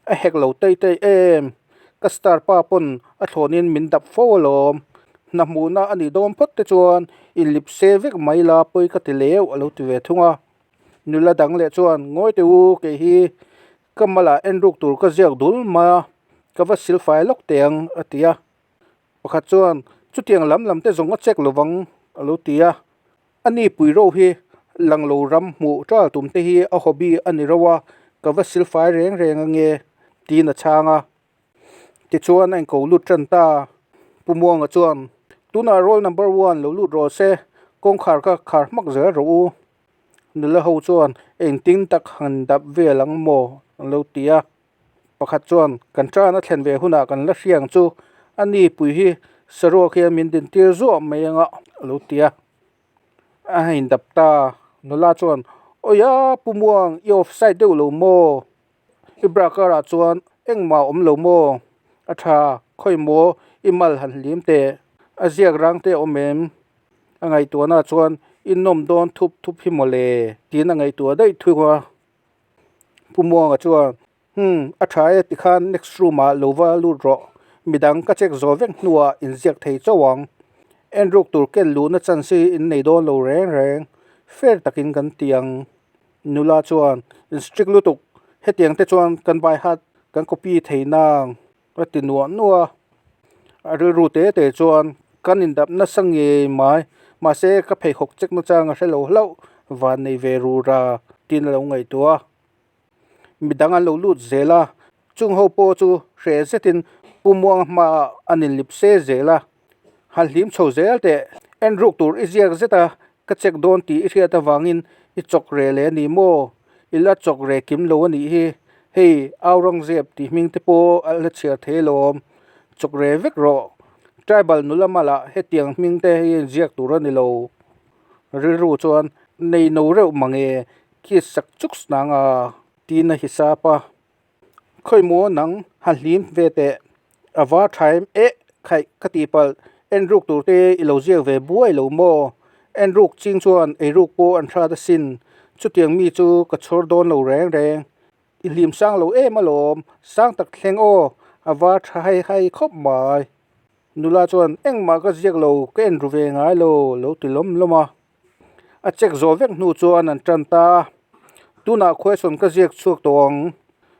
A: a hek lo tei tei em, ka star pa pawn a thlawnin min dap fo alawm, hna hmuhna a nih dawn phawt te chuan inlipse vek mai la pawi ka ti leu, a lo ti ve thung a. Nula dang leh chuan, Ngawi teh u, kei hi ka malah en ruk tur ka ziak dul mai a, ka va silfai lawk teh ang, a ti a. Pakhat chuan, Chutiang lam lam te zawng a check lovang, a lo ti a. A ni pui ro hi lang lo ram hmuh ṭal tum te hi a hobby a ni ro a, ka va silfai reng reng ange, tiin a chhang a. Tichuan a inko lut tan ta. Pu Muanga chuan, Tunah roll number one lo lut rawh se, kawngkhar kha khar hmak zel rawh u. Nula ho chuan, Engtin tak han dap vel ang maw? an lo ti a. Pakhat chuan, Kan tan a thlen ve hunah kan la hriang chu, a ni pui hi saruak hian min dintir zuah mai anga, a lo ti a. A indap ta. Nula chuan, Awia Pu Muang, i offside deuh lo maw? I bra karah chuan engmah a awm lo maw? A tha, khawi maw i mal han hlim teh? A ziak rang te a awm em? A ngaihtuahna chuan i nawm dawn thup thup hi maw le? Tiin a ngaihtuah daih thung a. Pu Muanga chuan, Hum, a tha e tikhan next room ah lo va lut rawh. Midang ka check zawh vek hnuah inziak thei chauh ang. En ruk tur ken luhna chance hi in nei dawn lo reng reng. Fair takin kan ti ang. Nula chuan, In strict lutuk, hetiang te chuan kan by heart kan copy thei nang, a ti nuah nuah a. A rilru te te chuan, Kan indap nasa ngei mai, mahse ka pheikhawk check nachang a hre lo hlauh, van nei ve rura, tiin a lo ngaihtuah a. Midang an lo lut zel a, chung ho pawh chu hreh zetin Pu Muanga hmaah an inlip se zel a. Han hlim chho zel teh, en ruk tur i ziak zet a, ka check dawn tih i hriat avangin i chawk reh leh a ni maw? I la chawk reh kim lo a nih hi, hei Aurangzeb tih hming te pawh a la chhiar thei alawm, chawk reh vek rawh. Tribal nula malah hetiang hming te hi inziak tur a ni lo. Rilru chuan nei no reuh mange kiss sak chuk snang a, tiin a hisap a. Khawi maw nang han hlim ve teh, a var tha em eh khaih ka tih palh, en ruk tur te i lo ziak ve buai lo maw? En ruk ching chuan ei ruk pawh an hrat asin, chutiang mi chu ka chhawr dawn lo reng reng. I hlim sang lo em alawm, sang tak thleng aw, a var tha hai hai khawp mai. Nula chuan engmah ka ziak lo, ka en ru ve ngai lo, lo ti lawm lawm a. A check zawh vek hnu chuan an tan ta a, tunah question ka ziak chhuak tawh ang,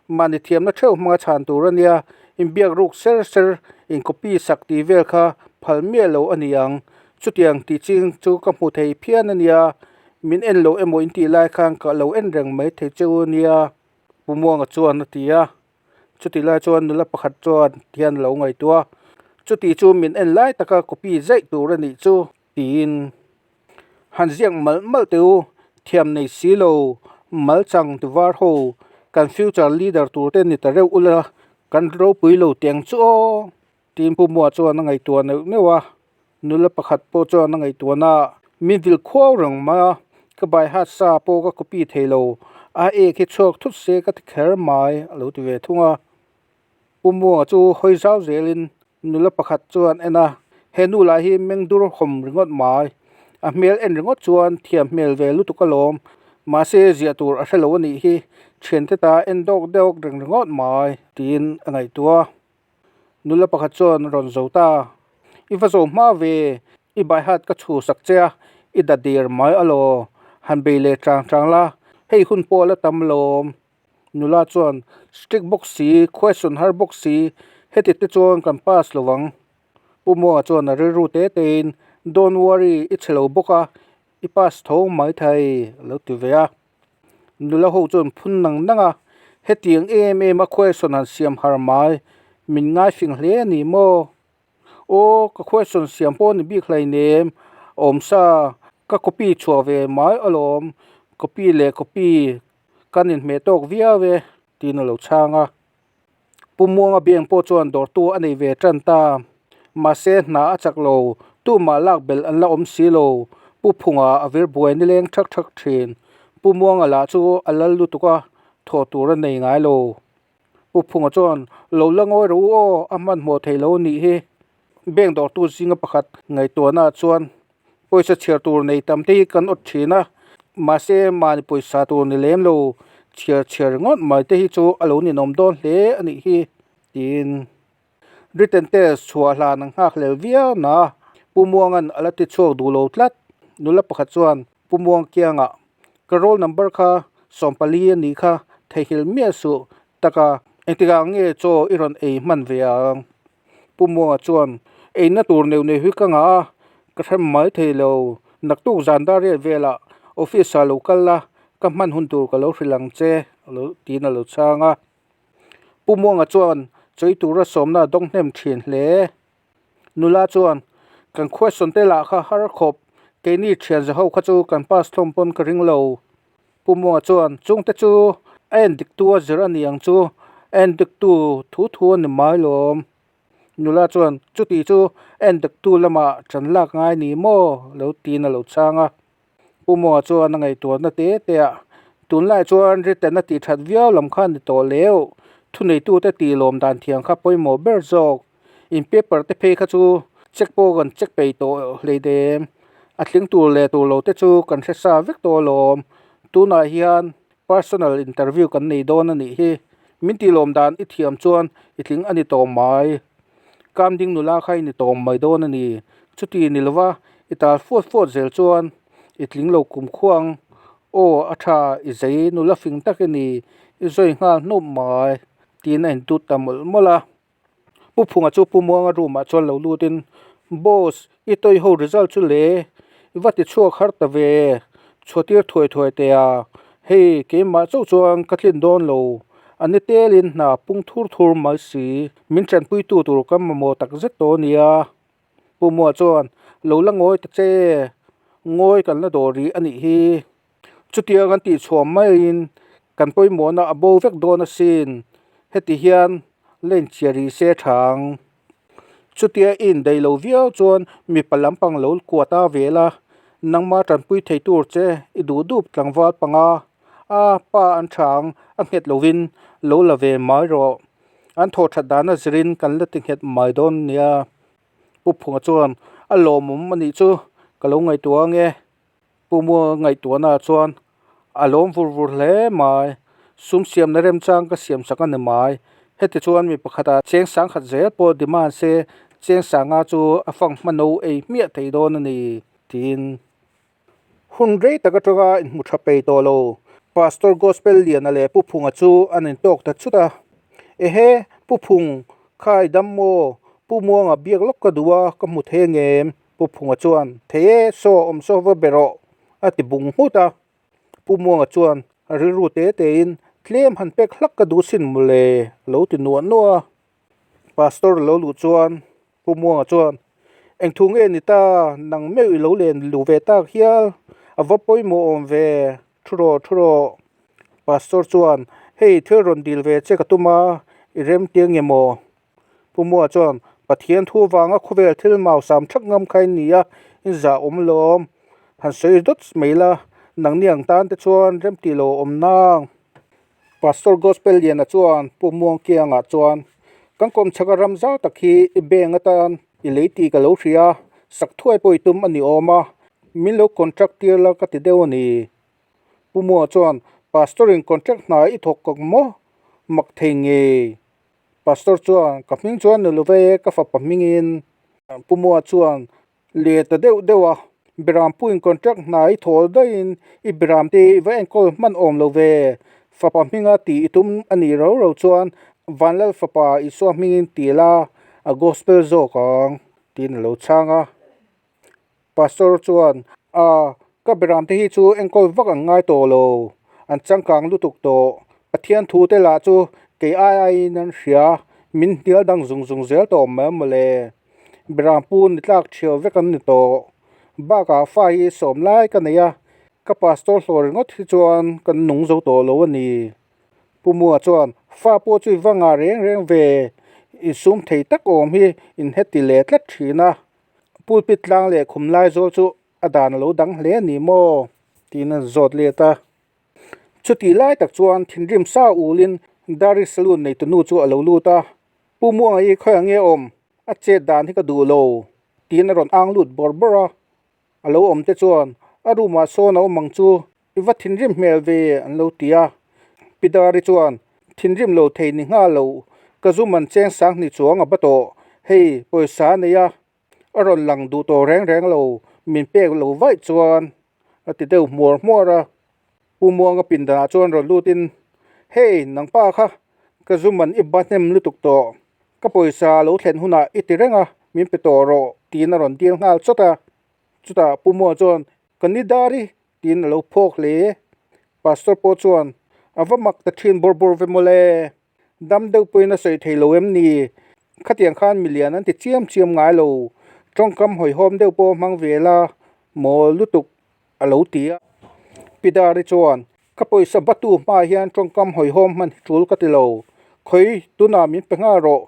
A: mahni thiamna theuh hmanga chhan tur a nia, inbiak ruk ser ser, in copy sak tih vel kha phal miah lo a ni ang, chutiang tih ching chu ka hmu thei phian a nia, min en lo emaw in tih lai khan ka lo en reng mai thei che u a nia, Pu Muanga chuan a ti a. Chutih lai chuan nula pakhat chuan hian a lo ngaihtuah a, chuti chu min en lai taka copy zaih tur a nih chu tiin. Han ziak malh malh teh u, thiam nei si lo, mal chang ti var ho, kan future leader tur te ni ta reuh ula, kan ropui lo teng chu aw! Tiin Pu Mua chuan a ngaihtuah neuh neuh a, nula pakhat pawh chuan a ngaihtuahna ah min vil khuau reng mai a, ka bai hat sa pawh ka copy thei lo, a ek hi chhuak thut se ka ti kher mai a lo ti ve thung a. Pu Muanga chu hawi zau zelin nula pakhat chuan en a, he nu lah hi meng dur hawm ringawt mai, a hmel en ringawt chuan thiam hmel ve lutuk alawm, mahse ziah tur a hrelo a nih hi, thiante ta en dawk dawk reng ringawt mai tiin a ngaihtuah a. Nula pakhat chuan rawn zo ta, I va zo hma ve, i baihat ka chhu sak che a, i da der mai alaw, han bei leh chang chang la, hei hun pawh a la tam lawm. Nula chuan, Strict bawk si, question har bawk si, heti te chuan kan pass lo ang. Pu Muanga chuan a rilru te tein, Don't worry, i chhe lo bawk a, i pass tho maithei, a lo ti ve a. Nula ho chuan phun nang nang a, hetiang em em a question han siam har mai, min ngaifing hle a ni maw? Aw, ka question siam pawh ni bik hleinem, awmsa ka copy chhuah ve mai alawm, copy leh copy kan inhmeh tawk viau e, tiin a lo chhang a. Pu Muanga Biang pawh chuan dawrtu a nei ve tan ta. Mahse, hna a chak lo, tumah lak belh an la awm si lo. Pu Phunga a vir buai nileng thak thak thin. Pu Muanga lah chu a lal lutuk a, thawh tur a nei ngai lo. Pu Phunga chuan, Lo la ngawi rawh u aw, a hmanhmawh thei lo nih hi. Bank dawrtu zinga pakhat ngaihtuahna chuan pawisa chhiar tur nei tam te hi kan awt thin a, mahse mahni pawisa tur ni lem lo chhiar chhiar ringawt mai te hi chu a lo ninawm dawn hle a nih hi tiin written test chhuah hlan an nghak hlel viau na a, Pu Muanga'n a la ti chhuak duh lo tlat. Nula pakhat chuan Pu Muang kiangah ka roll number kha 14 a nih kha theihnghilh miah suh taka engtikah nge chaw i rawn ei hman ve ang? Pu Muanga chuan, Eina tur neuh neuh hi ka ngah a, ka hrem mai thei lo. Naktuk zan dar riat velah office ah lo kal la, ka hman hun tur ka lo hrilh ang che, lo tiin a lo chhang a. Pu Muanga chuan chawi tura sawmna a dawng hnem thin hle. Nula chuan, Kan question te lah kha har khawp, keini thian za ho kha chu kan pass hlawm pawn ka ring lo. Pu Muanga chuan, Chungte chu a en diktu a zir a ni ang chu, a en diktu thu thu a ni mai lawm. Nula chuan, Chuti chu a en diktu lamah ṭan lak ngai ni maw? lo tiin a lo chhang a. Pu Muanga chuan a ngaihtuahna te te ah, Tunlai chuan written a tih ṭhat viau lam kha a ni tawh leu, thuneitute tih lawm dan thiam kha pawimawh ber zawk. In paper te phei kha chu check pawh kan check peih tawh hleinem, a tling tur leh tur lo te chu kan hre sa vek tawh alawm. Tunah hian personal interview kan nei dawn a nih hi, min tih lawm dan i thiam chuan i tling a ni tawh mai. Kamding nula kha i ni tawh mai dawn a ni. Chuti ni lova i tal fuat fuat zel chuan i tling lo kum khuang. Aw a tha i zei nula fing tak i ni, i zawi nghal hnup mai tiin a intut ta mawlh mawlh a. Pu Phunga chu Pu Muanga room ah chuan lo lutin, Boss, i tawi ho result chu le, i va ti chhuak har ta ve, chhuatir thuai thuai teh a, hei keimah chauh chuan ka tlin dawn lo, a ni telin hna pung thur thur mai si, min tanpuitu tur ka mamawh tak zet tawh a nia. Pu Mua chuan, Lo la ngawi ta che, ngawi kan la dawh rih a nih hi. Chutia kan tih chhuah maiin kan pawimawhna a bo vek dawn asin, heti hian la inchhiar rih se tha ang. Chutia i indaih lo viau chuan mipa lampang lo kua ta ve la, nangma tanpui thei tur che i duh dup tlangval panga a pa an tha ang a nghet lovin lo la ve mai rawh. An thawh that dana zirin kan la ti nghet mai dawn nia. Pu Phunga chuan a lawmawm a nih chu ka lo ngaihtuah ange. Pu Mua ngaihtuahna chuan a lawm vur vur hle mai. Sum siamna remchang ka siam sak a ni mai. Heti chuan mi pakhatah cheng sangkhat zel pawh demand se cheng sanga chu a fang hma no ei hmiah thei dawn a ni, tiin. Hun rei tak atanga inhmu tha pei tawh lo. Pastor Gospel Liana leh Pu Phunga chu an intawk ta chut a. Ehe, Pu Phung, kha i dam maw? Pu Muanga biak lawk ka duh a, ka hmu thei angem? Pu Phunga chuan, Thei e, saw awm saw va be rawh, a ti bung nghut a. Pu Muanga chuan a rilru te tein, Tlem han pek hlak ka duh sin mawle, a lo ti nuah nuah a. Pastor lo luh chuan Pu Muanga chuan, Eng thu nge ni ta, nang meuh i lo len luh ve tak hial, a va pawimawh awm ve, thu rawh thu rawh. Pastor chuan, Hei thil rawn dil ve che ka tum a, i rem tir nge maw? Pu Mua chuan, Pathian thu vanga khawvel thil mau sam thak ngam kha in ni a, in zah awm lawm. Han sawi dawt mai la, nangni ang tan te chuan rem tih lo awm nang. Pastor Gospel Liana chuan Pu Muangkiangah chuan, Kan kawmchhaka ram zau tak hi i bank atan i lei tih ka lo hria a, sak thuai pawh i tum a ni awm a, min lo contract tir la ka ti deuh a ni. Pu Mua chuan, Pastor in contract hna i thawk kawk maw? Mak thei ngei. Pastor chuan, Ka hming chuan ni lo ve, ka fapa hmingin. Pu Mua chuan, Leh ta deuh deuh a, Berampuiin contract hna i thawl daihin i beram te i va enkawl hman awm lo ve. Fapa hminga tih i tum a nih ro ro chuan Vanlal fapa Isua hmingin ti la, a gospel zawk ang, tiin a lo chhang a. Pastor chuan, A, ka beram te hi chu enkawl vak an ngai tawh lo, an changkang lutuk tawh. Pathian thu te lah chu kei ai aiin an hria, min hnial dang zung zung zel tawh mai mawle. Beram pu ni tlak thiau vek an ni tawh. Bakah fa hi sawm lai ka nei a, ka pastor hlawh ringawt hi chuan kan nung zo tawh lo a ni. Pu Mua chuan, Fa pawh chu i va ngah reng reng ve, insum thei tak awm hi inheti leh tlat thin a. Pulpit tlang leh khum lai zawl chu a dan a lo dang hle a ni maw? tiin a zawt let a. Chutih lai tak chuan thinrim sa ulin Dari Saloon neitunu chu a lo lut a, Pu Muanga hi khawiah nge awm? A chet dan hi ka duh lo, tiin a rawn ang lut bawrh bawrh a. A lo awm te chuan a room ah sawn a awm ang chu i va thinrim hmel ve an lo ti a. Pi Dari chuan thinrim lo thei ni nghal lo, ka zu man cheng sang hnih chuang a ba tawh, hei pawisa a nei a, a rawn lang duh tawh reng reng lo, min pek lo vaih chuan a ti deuh hmuar hmuar a. Pu Muanga pindanah chuan rawn lutin, Hei, nangpa kha ka zu man i ba hnem lutuk tawh, ka pawisa lo thlen hunah i ti reng a, min pe tawh rawh, tiin a rawn dil nghal chawt a. Chutah Pu Muanga chuan, Ka ni dar i, tiin a lo phawk hle. Pastor pawh chuan, A va mak ta thin bawr bawr ve mawle, dam deuh pawhin a sawi thei lo em ni? Khatiang khan milian an ti chiam chiam ngai lo, tawngkam hawihhawm deuh pawh hmang ve la maw lutuk a lo ti a. Pi Dari chuan, Ka pawisa batu hmaah hian tawngkam hawihhawm hman hi tul ka ti lo. Khawi, tunah min pe nghal rawh.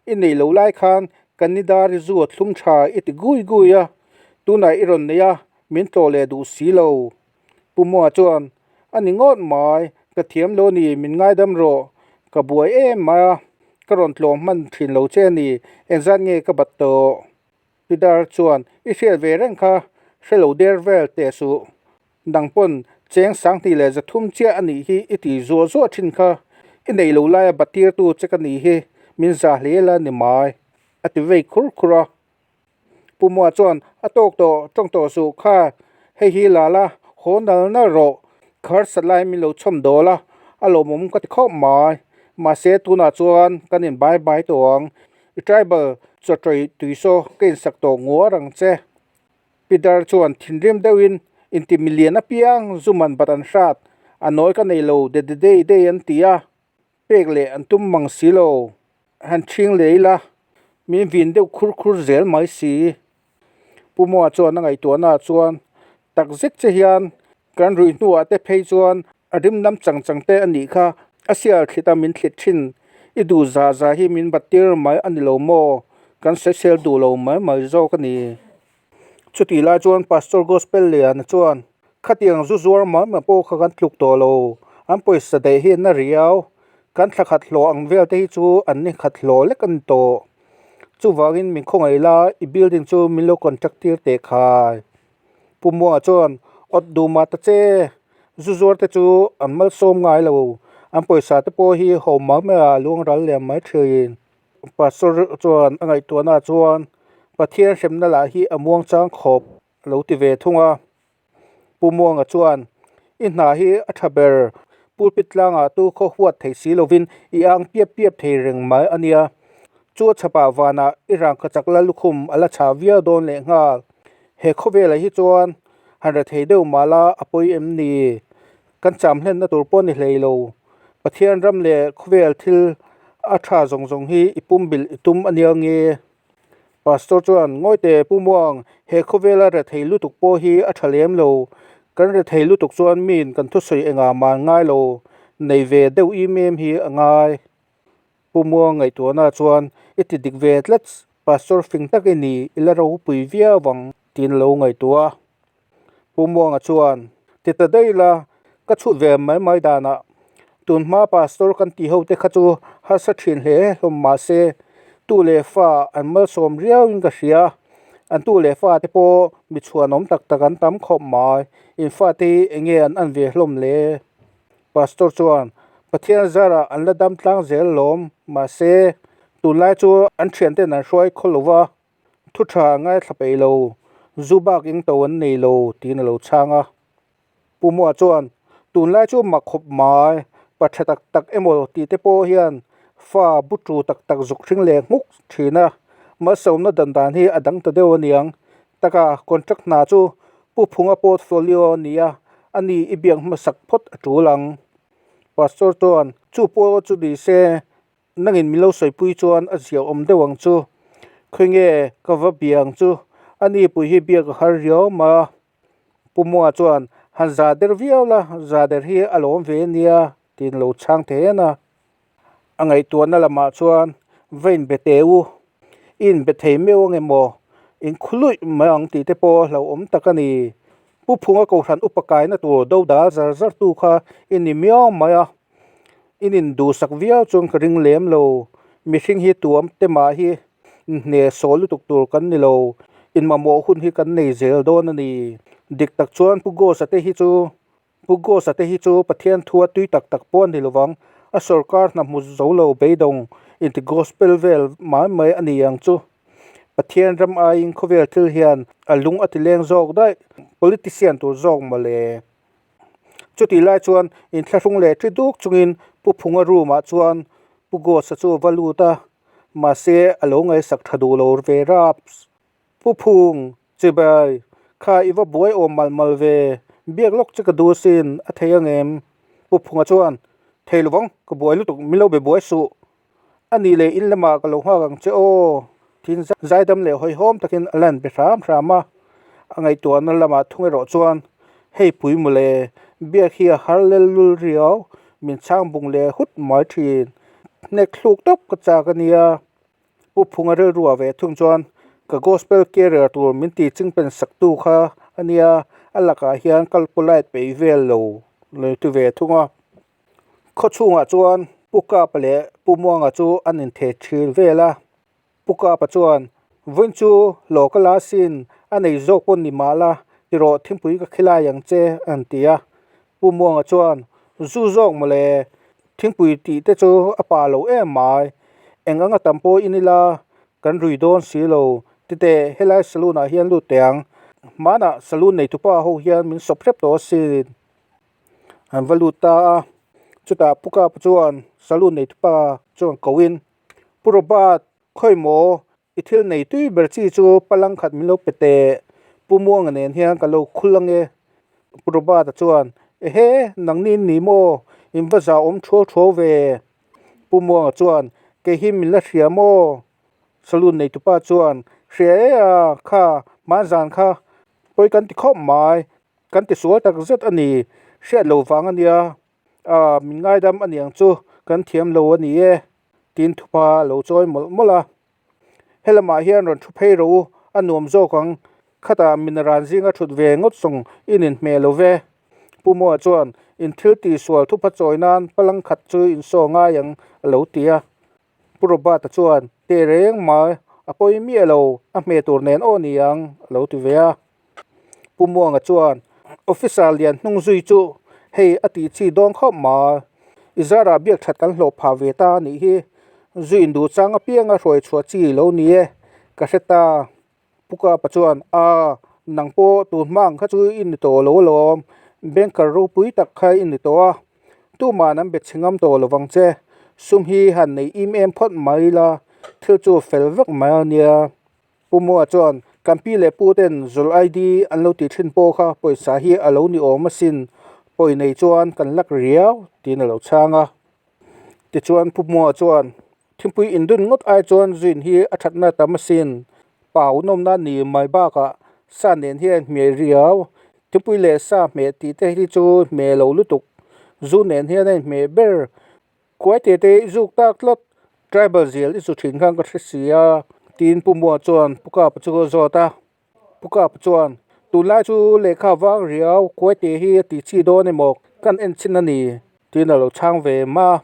A: I nei lo lai khan ka ni Dari zu a thlum tha i ti gui gui a, tunah i rawn nei a, min tlawh leh duh si lo. Pu Mua chuan, A ni ngawt mai, ka thiam lo a ni, min ngaidam rawh. Ka buai em mai a, ka rawn tlawh hman thin lo che a ni, engzat nge ka bat tawh? Peter chuan, I hriat ve reng kha, hre lo der vel teh suh. Nang pawn cheng sanghnih leh zathum chiah a nih hi i ti zuah zuah thin kha. I neih lo laia batirtu che ka nih hi min za hle la ni mai, a ti vei khur khur a. Pu Mua chuan, A tawk tawh, tawng tawh suh kha, hei hi la la, haw nal nal rawh, kharsat lai min lo chhawm dawl a, a lawmawm ka ti khawp mai. Mahse tunah chuan kan in bai bai tawh ang, I tribal chawṭawih tui saw ka insak tawh nguar ang che. Peter chuan thinrim deuhin inti milian apiang zu man bat an hrat, a nawi ka nei lo de de dei dei an ti a, pek leh an tum mang si lo, han ṭhing leh ila min vin deuh khur khur zel mai si. Pu Moa chuan a ngaihtuahnaah chuan tak zet che hian kan ruih hnuah te phei chuan a rim lam chang chang te a nih kha, a sial thlit a min thlit thin, i duh zah zah hi min bat tir mai a ni lo maw, kan sawisel duh lo mai mai zawk a ni. Chutih lai chuan Pastor Gospel Liana chuan khatiang zu zuar mai mai pawh kha kan tluk tawh lo, an pawisa daih hi an na riau, kan thla khat hlawh ang vel te hi chu an ni khat hlawh lek a ni tawh. Chuvangin min khawngaih la, i building chu min lo contract tir teh khai. Pu Muanga chuan, Awt duh mah ta che, zu zuar te chu an malsawm ngai lo, an pawisa te pawh hi ho mai mai ah luang ral liam mai thin. Pastor chuan a ngaihtuahna chuan, Pathian hremna lah hi a muang chang khawp a lo ti ve thung a. Pu Muanga chuan, I hna hi a tha ber, pulpit tlangah tu khaw huat thei si lovin i ang piap piap thei reng mai a nia. Chu a chhapah vanah i rangka chak la lukhum a la chhah viau dawn leh nghal. He khawvelah hi chuan han re thei deuh mah la a pawi em ni? Kan cham hlenna tur pawh ni hlei lo. Pathian ram leh khawvel thil a tha zawng zawng hi i pumbilh i tum a nia nge? Pastor chuan, Ngawi teh Pu Muang, he khawvela rethei lutuk pawh hi a tha lem lo. Kan rethei lutuk chuan miin kan thusawi engah mah an ngai lo, nei ve deuh im em hi a ngai. Pu Muang ngaihtuahna chuan, I ti dik ve tlats, Pastor fing tak i ni, i la ropui viau ang, tiin a lo ngaihtuah a. Pu Muanga chuan, Ti ta daih la, ka chhut ve mai mai danah tun hma Pastor kan tih ho te kha chu harsa thin hle hlawm mah se, tu leh fa an malsawm riauin ka hria. An tu leh fa te pawh mi chhuanawm tak tak an tam khawp mai. In fate hi eng nge an an ve hlawm le? Pastor chuan, Pathian zarah an la dam tlang zel lawm, mahse, tunlai chu an thianten an hruai khaw lo va. Thu tha ngaithla peih lo, zu bak eng to an nei lo tiin a lo chhang a. Pu Mua chuan, Tunlai chu mak khawp mai, pa tha tak tak emaw tih te pawh hian fa bu tu tak tak zuk hring leh nghuk thin a, malsawmna dan dan hi a dang ta deuh aniang. Taka contract hna chu Pu Phunga portfolio a ni a, ani i biak hmasak phawt a tul ang. Pastor chuan, Chu pawh chu ni se, Nangin min lo sawipui chuan a ziah awm deuh ang chu. Khawi nge ka va bia ang chu? A ni pui hi biak a har riau mai a. Pu Mua chuan, Han za der viau la, za der hi a lawm ve ania, tiin a lo chhang thei en a. A ngaihtuahna lamah chuan, Va inbe teh u, i inbe thei meuh ange maw? Inkhuluih mai ang tih te pawh a hlauhawm tak a ni. Pu Phunga Kohhran upa kaina tur do dal zar zar tu kha i ni miau mai a. In induhsak viau chuan ka ring lem lo. Mihring hi tuam te mah hi inhne saw lutuk tur kan ni lo. Inmamawh hun hi kan nei zel dawn a ni. Dik tak chuan Pu Ghost-a te hi chu Pu Ghost-a te hi chu Pathian thua tui tak tak pawh a ni lovang. A sawrkar hna hmu zo lo beidawng inti gospel vel mai mai a ni ang chu. Pathian ram aiin khawvel thil hian a lung a ti leng zawk daih. Politician tur zawk mawle. Chutih lai chuan inthlahrung leh ṭi duk chungin Pu Phunga room ah chuan Pu Ghost-a chu a va lut a, mahse a lo ngaihsak ṭha duh lo ve raps. Pu Phung, chibai, kha i va buai awm mal mal ve, biak lawk che ka duh asin, a thei ang em? Pu Phunga chuan, Thei lovang, ka buai lutuk, min lo be buai suh. A nih leh in lamah ka lo nghak ang che aw, tiin zaidam leh hawihhawm takin a lan be hram hram a. A ngaihtuahna lamah thung erawh chuan, Hei pui mawle, biak hi a har lel lul riau, min chhang bung leh hut mai thin. Hnek thluk tawp ka chak a nia. Pu Phunga rilruah ve thung chuan, Ka gospel carrier tur min ti chingpen saktu kha a nia, a lakah hian kal polite peih vel lo lo ti ve thung a. Khaw chhungah chuan Pu Kapa leh Pu Muanga chu an intheh thin vel a, Pu Kapa chuan, Vawiin chu hlawh ka la asin, a nei zawk pawn ni mah la, tirawh thingpui ka khilai ang che, an ti a. Pu Muanga chuan, Zu zawk mawle, thingpui tih te chu a pa lo em mai, eng anga tam pawh in ila kan rui dawn si lo, titeh helai saloon ah hian lut teh ang, hmanah saloon neitupa ho hian min sawp hrep tawh asin. An va lut ta a, chutah Pu Kapa chuan saloon neitupa chuan koin, Pu Robert, khawi maw i thil nei tui ber chi chu palang khat min lo pe teh, Pu Muanga nen hian ka lo khul ange. Pu Robert-a chuan, Ehe, nangni in ni maw, in va zah awm thuau thuau ve. Pu Muanga chuan, Kei hi min la hria maw? Saloon neitupa chuan, Hria e a, kha, hmanzan kha pawi kan ti khawp mai. Kan ti sual tak zet a ni, hriat lo vang a nia, ah min ngaidam a niang chu kan thiam lo a ni e, tiin thupa a lo chawi mawlh mawlh a. Helamah hian rawn thu phei rawh u, a nuam zawk ang, khatah min ran zinga thut ve ngawt zawng i ninhmeh lo ve. Pu Moa chuan in thil tih sual thupa chawi nan palang khat chu in saw ngai ang a lo ti a. Pu Robert-a chuan teh reng mai, a pawi miah lo, a hmeh tur nen aw ni ang a lo ti ve a. Pu Muanga chuan Officer lian hnung zui chu hei a tih chi dawn khawp mai. I zarah biak that kan hlawh phah ve ta a nih hi. Zui induh chang apianga hruai chhuah chi lo ni e, ka hre ta. Pu Kapa chuan A, nang pawh tun hma ang kha chu i ni tawh lo alawm. Banker ropui tak kha i ni tawh a, tuman an be chhe ngam tawh lovang che. Sum hi han nei im em phawt mai la, thil chu fel vek mai a nia. Pu Mua chuan, Kan pi leh pu ten Zul ID an lo tih thin pawh kha pawisa hi a lo ni awm asin, pawi nei chuan kan lak riau, tiin a lo chhang a. Tichuan Pu Mua chuan, Thingpui indun ngawt ai chuan zuin hi a thatna tam asin. Pau nawmna a ni mai bakah sa nen hian hmeh riau, thingpui leh sa hmeh tih te hi chu hmeh lo lutuk, zu nen hian a inhmeh ber. Kuai te te i zuk tak tlat, tribal zial i zu thin khan ka hre si a, tiin Pu Mua chuan Pu Kapa chu a zawt a. Pu Kapa chuan, Tunlai chu lehkha vang riau, kuai te hi a tih chi dawn emaw kan en chin a ni, tiin a lo chhang ve mah a.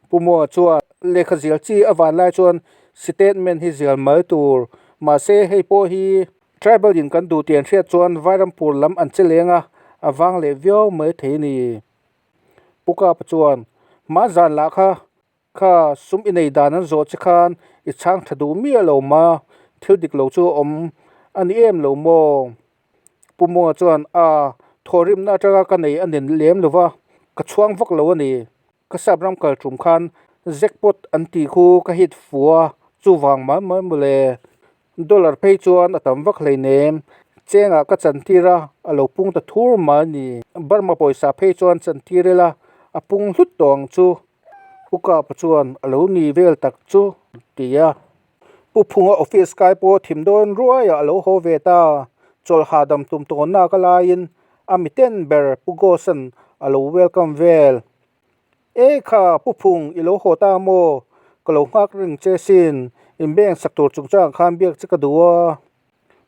A: Pu Mua chuan, Lehkha zial chi a van lai chuan statement hi zial mai tur, mahse hei pawh hi tribal in kan duh tih an hriat chuan Vairampur lam an che leng a, a vang leh viau mai thei a ni. Pu Kapa chuan, Hma zan lah kha, kha sum i nei dan an zawh che khan i chhang tha duh miah lo ma, thil dik lo chu a awm a ni em lo maw? Pu Muanga chuan, A, thawhrimna atanga ka nei a nen lem lo va, ka chhuang vak lo a ni. Ka sap ram kal tum khan jackpot an tih khu ka hit fu a, chuvang mai mai mawle. Dollar phei chuan a tam vak hleinem, chengah ka chantir a, a lo pung ta thur mai a ni. Burma pawisa phei chuan chantir ila a pung hlut tawh ang chu. Pu Kapa chuan a lo ni vel tak chu a ti a. Pu Phunga office kai pawh thim dawn ruaiah a lo haw ve ta. Chawlh hahdam tum tawnna ka laiin a miten ber Pu Gos-a'n a lo welcome vel. E kha, Pu Phung, i lo haw ta maw? Ka lo nghak reng che sin, in bank sak tur chungchangah khan biak che ka duh a.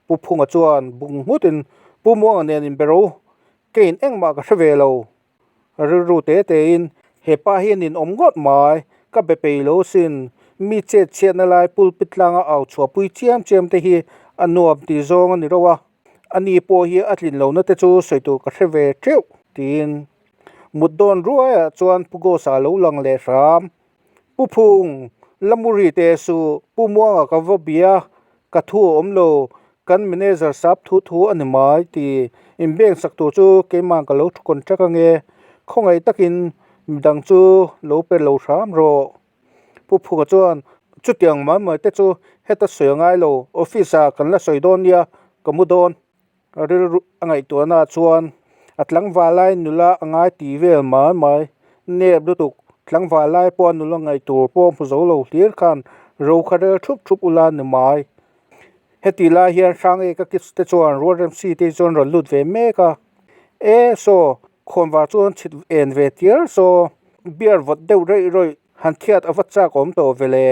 A: Pu Phunga chuan bung nghutin Pu Muanga nen in be ro, keiin engmah ka hre ve lo. Rilru te tein, He pa hi a ninawm ngawt mai, ka be pei lo sin, mi chet chhiatna lai pulpit tlanga au chhuahpui chiam chiam te hi a nuam tih zawng a ni reuh a, ani pawh hi a tlin lohna te chu sawi tur ka hre ve teuh, tiin mut dawn ruaiah chuan Pu Ghosa a lo lang leh hram. Pu Phung, Lamuri teh suh, Pu Muanga ka va bia, ka thu a awm lo, kan manager sap thu thu a ni mai ti in bank sak tur chu keimah ka lo thu contract ange, khawngaih takin midang chu lo pe lo hram rawh. Pu Phunga chuan chutiang mai mai te chu heta sawi a ngai lo, office ah kan la sawi dawn nia, ka mu dawn. Rilru a ngaihtuahna chuan a tlangval lai nula a ngai ti vel mai mai. Nep lutuk tlangval lai pawha nula ngaih tur pawh hmu zo lo hlir khan ro kha rel thup thup ula ni mai. Heti lai hian Hrangeka kids te chuan Rualremsi te chuan rawn lut ve mek a. E saw khawnvar chuan chhit en ve tiar saw beer vawt deuh rawih rawih han thiat a va chak awm tawh ve le.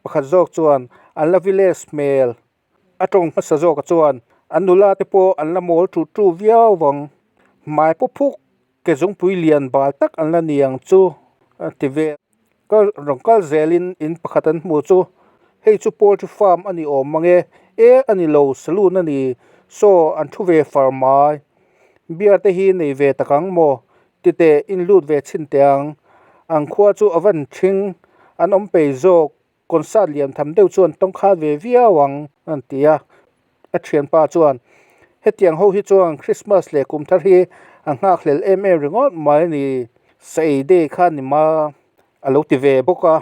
A: Pakhat zawk chuan an la village hmel. A tawng hmasa zawkah chuan an nula te pawh an la mawl tu tu viau vang. Hmai paw phuk ke zungpui lian bal tak an la ni ang chu a ti vel. Kal rawn kal zelin in pakhat an hmuh chu hei chu poultry farm a ni awm mang e, e a ni lo saloon a ni saw an thu ve far mai. Beer te hi nei ve tak ang maw titeh in lut ve chhin teh ang. An khua chu a van thing an awm pei zawk. Concert lian tham deuh chuan tawng khat ve viau ang an ti a, a thianpa chuan hetiang ho hi chuan Christmas leh kum thar hi a nghakhlel em em ringawt mai a ni, sa ei day kha ni ma a lo ti ve bawk a.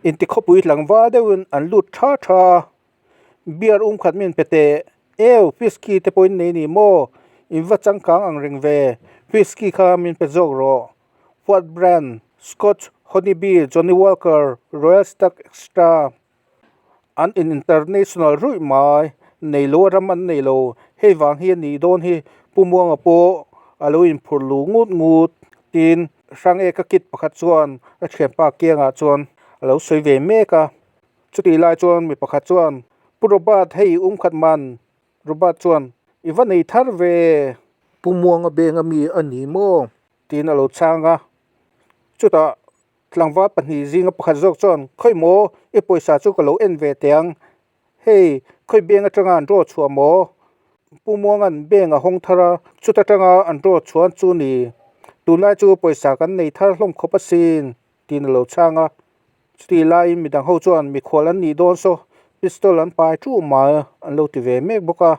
A: Intikhawpui tlangval deuhin an lut tha tha a, beer um khat min pe teh, eu whisky te pawhin nei ni maw, in va changkang ang reng ve, whisky kha min pe zawk rawh. What brand? Scotch, Honey Bee, Johnnie Walker, Royal Stag Extra an in international ruih mai, nei lo a ram an nei lo, hei vang hi a nih dawn hi Pu Muanga pawh a lo inphurh luh ngut ngut tiin Hrangeka kid pakhat chuan a thianpa kiangah chuan a lo sawi ve mek a, chutih lai chuan mi pakhat chuan Pu Robert hei umkhat man Robert chuan, I va nei thar ve. Pu Muanga beng a mi a ni maw? tiin a lo chhang a. Chutah tlangval pahnih zinga pakhat zawk chuan, Khawi maw, i pawisa chu ka lo en ve teh ang. Hei, khawi beng atanga an draw chhuah maw? Pu Muanga'n beng a hawng thar a, chuta tanga an draw chhuan chu ni. Tunlai chu pawisa kan nei thar hlawm khawp asin, tiin a lo chhang a. Chutih laiin midang ho chuan mikhual an nih dawn saw pistol an pai ṭuh mai an lo ti ve mek bawk a.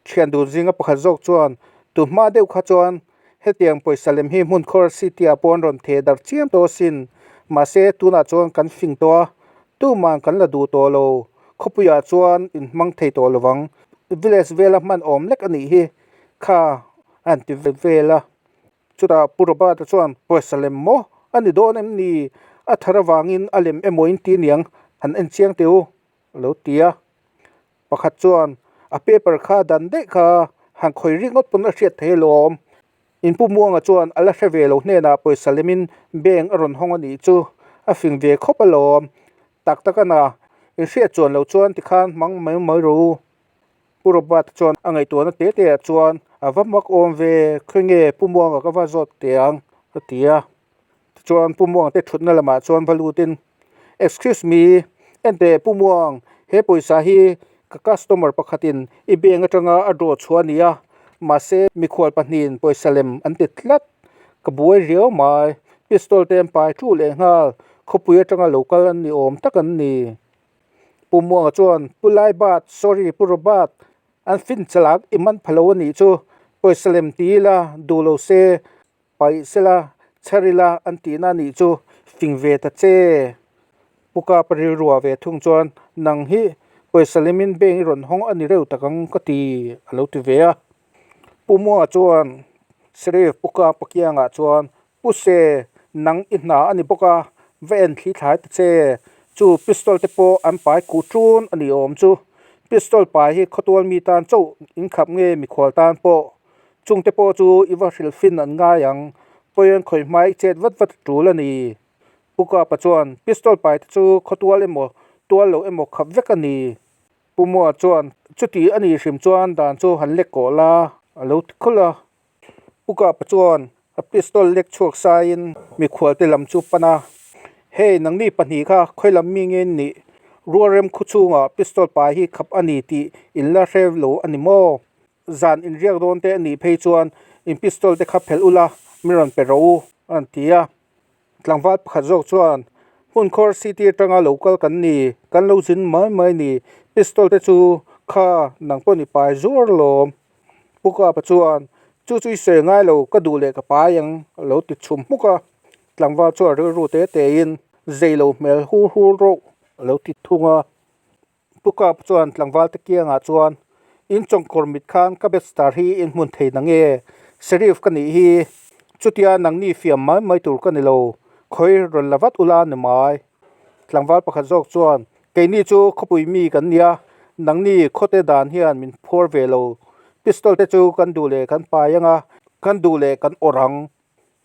A: Thian dun zinga pakhat zawk chuan tu hma deuh kha chuan hetiang pawisa lem hi hmun khawr city ah pawh an rawn theh darh chiam tawh asin. Mahse tunah chuan kan fing tawh a, tuman kan la duh tawh lo. Khawpuiah chuan in hmang thei tawh lovang. Village vela hman awm lek a nih hi kha a han ti vel a. Chutah Pu Robert-a chuan, Pawisa lem maw? A ni dawn em ni? A thar avangin a lem emaw in ti niang, han en chiang teh u, a lo ti a. Pakhat chuan a paper kha dan daih kha han khawih ringawt pawn a hriat thei alawm. In Pu Muanga chuan a la hre ve lo hnenah pawisa lemin bank a rawn hawng a nih chu a fing ve khawp alawm. Tak tak a na, in hriat chuan lo chuan tikhan hmang mai mai rawh u. Pu Robert chuan a ngaihtuahna te te ah chuan a va mak awm ve, khawnge Pu Muanga ka va zawt teh ang a ti a. Tichuan Pu Muanga te thutna lamah chuan va lutin, Excuse me, enteh Pu Muang, he pawisa hi ka customer pakhatin i bank atanga a draw chhuah a ni a, mahse mikhual pahnihin pawisa lem an ti tlat, ka buai riau mai, pistol te an pai thu leh nghal, khawpui atanga lo kal an ni awm tak an ni. Pu Muanga chuan, Pu Laibat, sorry Pu Robert, an fin chalak i man pha lo a nih chu, pawisa lem ti ila duh lo se, paih sela, chher ila an tihna a nih chu, fing ve ta che. Pu Kapa rilruah ve thung chuan, Nang hi pawisa lemin bank i rawn hawng a ni reuh tak ang ka ti, a lo ti ve a. Pu Muanga chuan Sheriff Pu Kapa kiangah chuan, Pu Se, nang i hna a ni bawk a, va en thli thlai ta che. Chu pistol te pawh an pai kuh ṭun a ni awm chu. Pistol pai hi khawtual mi tan chauh inkhap nge mikhual tan pawh Chungte pawh chu i va hrilh fin an ngai ang, pawian khawi hmai i chet vat vat a tul a ni. Pu Kapa chuan, Pistol pai te chu khawtual emaw, tual lo emaw khap vek a ni. Pu Mua chuan, Chuti a nih hrim chuan dan chu han lek kawh la, a lo ti khawlh a. Pu Kapa chuan a pistol lek chhuak saiin mikhualte lam chu pan a, Hei, nangni pahnih kha khawi lam mi nge nih? Rualrem khu chhungah pistol pai hi khap a ni tih in la hre lo a ni maw? Zan inriak dawn te a nih phei chuan in pistol te kha phelh ula min rawn pe rawh u a rawn ti a. Tlangval pakhat zawk chuan hmun khawr city atanga lo kal kan ni, kan lo zin mai mai ni, pistol te chu kha nang pawh ni pai zuar lawm. Pu Kapa chuan chu chu i sawi ngai lo ka duh leh ka pai ang a lo ti chhum hmuk a. Tlangval chuan rilru te tein zei lo hmel hur hur rawh a lo ti thung a. Pu Kap chuan tlangval te kiangah chuan, In chawngkawr mit khan ka bet star hi in hmun thei na nge? Sheriff ka nih hi. Chutia nangni fiam mai mai tur ka ni lo. Khawi rawn la vat ula ni mai. Tlangval pakhat zawk chuan, Keini chu khawpui mi kan nia, nangni khawte dan hian min phuar ve lo. Pistol te chu kan duh leh kan pai anga, kan duh leh kan awrh ang.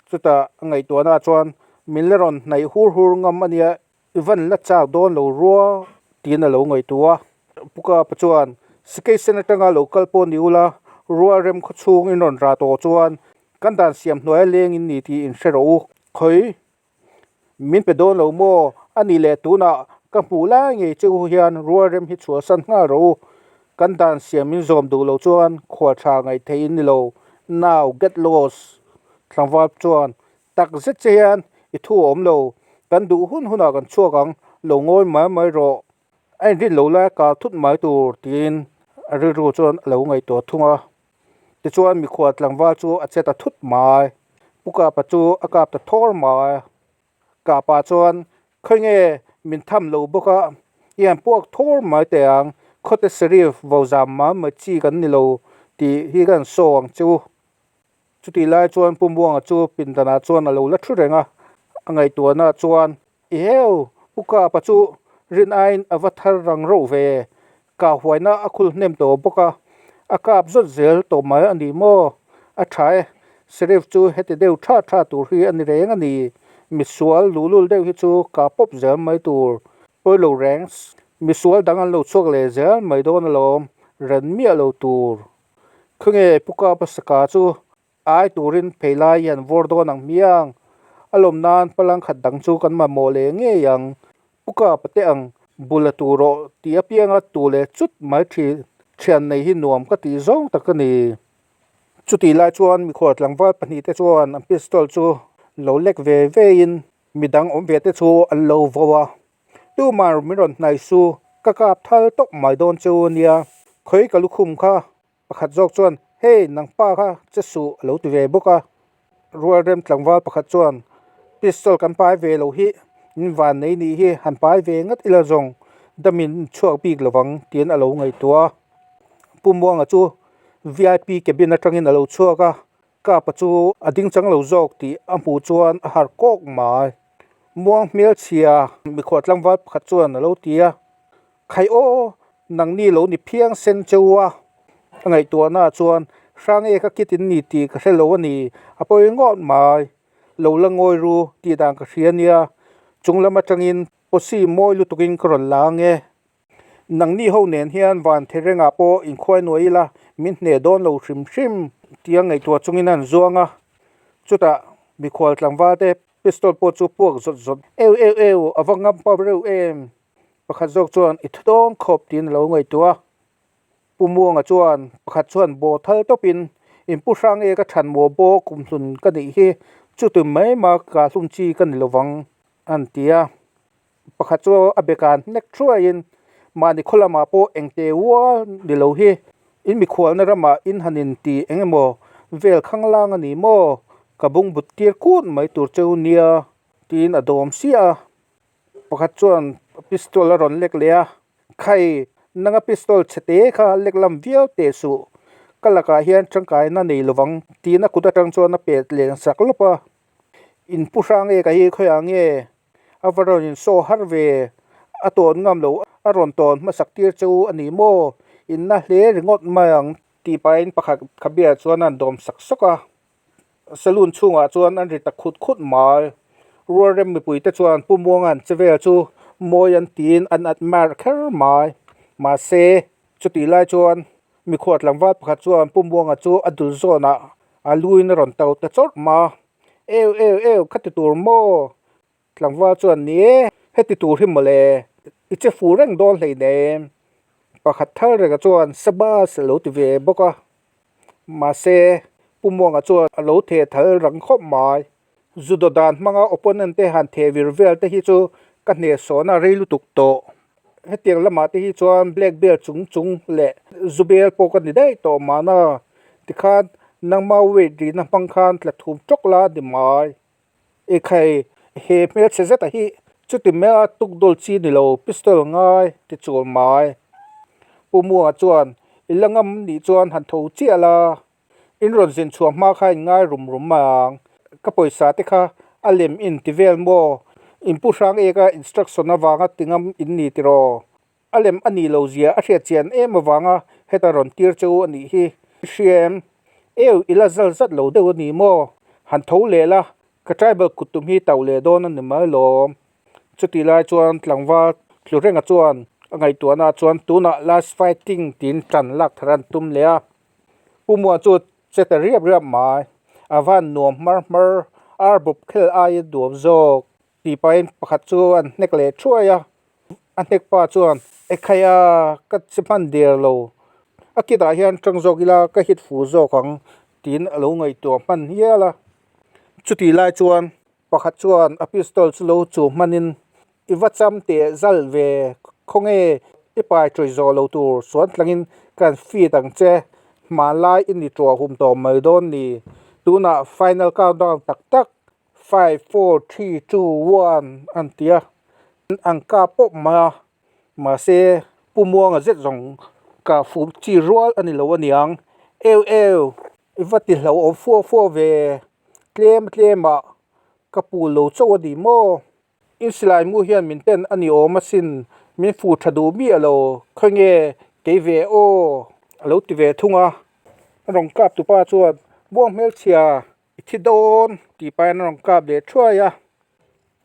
A: Chutah a ngaihtuahna chuan, Min la rawn hnaih hur hur ngam a nia, I van la chak dawn lo rua tiin a lo ngaihtuah a. Pu Kapa chuan, Sikeisen atanga lo kal pawh ni ula, rua rem khaw chhung in rawn rah tawh chuan kan dan siam hnuaia leng in ni tih in hre rawh u. Khawi min pe dawn lo maw? A nih leh tunah ka hmuh lai ngei che u hian rua rem hi chhuahsan nghal rawh u. Kan dan siam in zawm duh lo chuan khual tha ngaih theih in ni lo. Now get lost! Tlangval chuan Tak zet che hian i thu a awm lo, kan duh hun hunah kan chhuak ang, lo ngawi mai mai rawh, a inrin lo lai kal thut mai tur tiin a rilru chuan a lo ngaihtuah thung a. Tichuan mikhual tlangval chu a che ta thut mai, Pu Kapa chu a kap ta thawr mai. Kapa chuan khawi nge min tham lo bawk a, i han puak thawr mai teh ang, khawte Sheriff vozam mai mai chi kan ni lo tih hi ka han saw ang che u. Chutih lai chuan Pu Muanga chu pindanah chuan a lo la thu reng a, a ngaihtuahna chuan, I heu, Pu Kapa chu rin aiin a va thar rang reuh ve, kah huaina a khul hnem tawh bawk a, a kap zawt zel tawh mai a ni maw? A tha e, Sheriff chu heti deuh tha tha tur hi a ni reng a ni, misual luhlul deuh hi chu kah pawp zel mai tur, pawi lo reng, misual dang an lo chhuak leh zel mai dawn alawm, ren miah lo tur. Khawnge Pu Kapa saka chu ai turin phei lai hian vawr dawn ang hmiang. A lawm nan palang khat dang chu kan mamawh leh ngei ang. Pu Kapa te ang bul a tu rawh tih apianga tu leh chut mai thin thian nei hi nuam ka tih zawng tak a ni. Chutih lai chuan mikhual tlangval pahnih te chuan an pistol chu lo lek ve ve in midang awm ve te chu an lo vo a. Tumah min rawn hnaih su, ka kap thal tawp mai dawn che u nia. Khawi ka lukhum kha pakhat zawk chuan, Hey, nang pa kha che suh a lo ti ve bawk a. Rualrem tlangval pakhat chuan, Pistol kan pai ve lo hi, in van nei nih hi han pai ve ngat ila zawng, damin chhuak bik lovang tiin a lo ngaihtuah a. Pu Muanga chu vip cabin atangin a lo chhuak a, Kapa chu a ding chang lo zawk tih a hmuh chuan a harh kawk mai. Muang hmelchhia mikhuah tlangval pakhat chuan a lo ti a, Khai aw! Nangni lo ni phiang sen cheu a, a ngaihtuahna chuan hrang e ka kit in ni tih ka hre lo a ni, a pawi ngawt mai. Lo la ngawi ru tih dan ka hria nia, chung lam atangin posi mawi lutukin ka rawn la ang e. Nangni ho nen hian van therengah pawh inkhuai nuai ila min hneh dawn lo hrim hrim tia ngaihtuah chungin an zuang a, chutah mikhual tlangval te pistol pawh chu puak zawt zawt eu eu eu a va ngam pap reuh em? Pakhat zawk chuan i thu dawn khawp tiin a lo ngaihtuah a. Pu Muanga chuan pakhat chuan baw thal tawpin in pu hrang e ka than maw baw kumhlun ka nih hi chuti mai ma ka hlum chi ka ni lovang an ti a. Pakhat chu a bekan hnek thuaiin mahni khaw lamah pawh engte ual ni lo hi in mikhualna ramah in han in ti eng emaw vel khanglang a ni maw ka bungbut tir kut mai tur cheu nia tiin a dawm siah a. Pakhat chuan pistol a rawn lek leh a, Khai, nanga pistol chhe te kha lek lam viau teh suh, ka lakah hian tangkaina nei lovang tiin a kut atang chuan a pet leng sak lawp a. In pu hrang e ka hi khawiah nge a va rawn insaw har ve, a tawn ngam lo a rawn tawn hmasak tir che u a ni maw? Inna hle ringawt mai ang tih pahin pakhat khabia chuan a han dawm sak sawk a. Saloon chhungah chuan an ri ta khut khut mai. Rualrem mipuite chuan Pu Muanga'n che vel chu mawi an tiin an admire kher mai. Mahse, chutih lai chuan mikhuat tlangval pakhat chuan Pu Muanga chu a dul zawnah a luin a rawn to ta chawrh ma. Eu eu eu, kha ti tur maw? Tlangval chuan, Ni e, heti tur hi mawle, i che fu reng dawn hleinem. Pakhat thal renga chuan Sabas a lo ti ve bawk a. Mahse, Pu Muanga chuan a lo theh thal rang khawp mai. Judo dan hmanga opponent te han theh vir vel te hi chu ka hnehsawhna rei lutuk tawh. Hetiang lamah te hi chuan black belt chung chung leh zu bel pawh ka ni daih tawh mahna. Tikhan nangma weight rihna hmang khan tla thum tawk la a ni mai. Ekhai, he hmelchhe zeta hi chuti maia tukdawl chi ni lo pistol ngai ti chul mai. Pu Muanga chuan i la ngam nih chuan han tho chiah la, in rawn zin chhuah hma kha in ngai rum rum mai ang. Ka pawisa te kha a lem in ti vel maw? In pu hrang eka instruction avanga ti ngam in ni tiraw? A lem a nih lo zia a hriat chian em avanga heta rawn tir che u a nih hi. I hria em? Eu, i la zal zat lo deuh a ni maw? Han tho leh la, ka tribal kut tum hi tauh leh dawn a ni mai lawm. Chutih lai chuan tlangval Tlurenga chuan a ngaihtuahna chuan tunah last fighting tiin tan lak thar an tum leh a. Pu Muan chu che ta riap riap mai. A van nuam hmar hmar, ar bawp khel aia duam zawk. Tih pahin pakhat chu an hnek leh thuai a, a hnek pa chuan Ekhai a, ka che hman der lo, a kitah hian tang zawk ila ka hit fu zawk ang tiin a lo ngaihtuah hman hial a. Chutih lai chuan pakhat chuan a pistol chu lo chuh hmanin I va cham teh zal ve, khawnge i pai ṭawih zawh lo tur suan tlangin kan feed ang che, hmanlai i ni ṭuah hum tawh mai dawn ni, tunah final countdown tak tak Five, four, three, two, one an ti a, an kap pawp mai a, mahse Pu Muanga zet zawng kah fuh chi rual a ni lo aniang, Eu eu, i va ti hlauhawm fua fua ve, tlem tlemah ka pul lo chauh a ni maw? In silai mu hian min ten a ni awm asin, min fuh tha duh miah lo, khawnge kei ve aw a lo ti ve thung a, a rawn kap tupa chuan Buang hmelchhia I thi dawn tih pahin a rawn kap leh thuai a,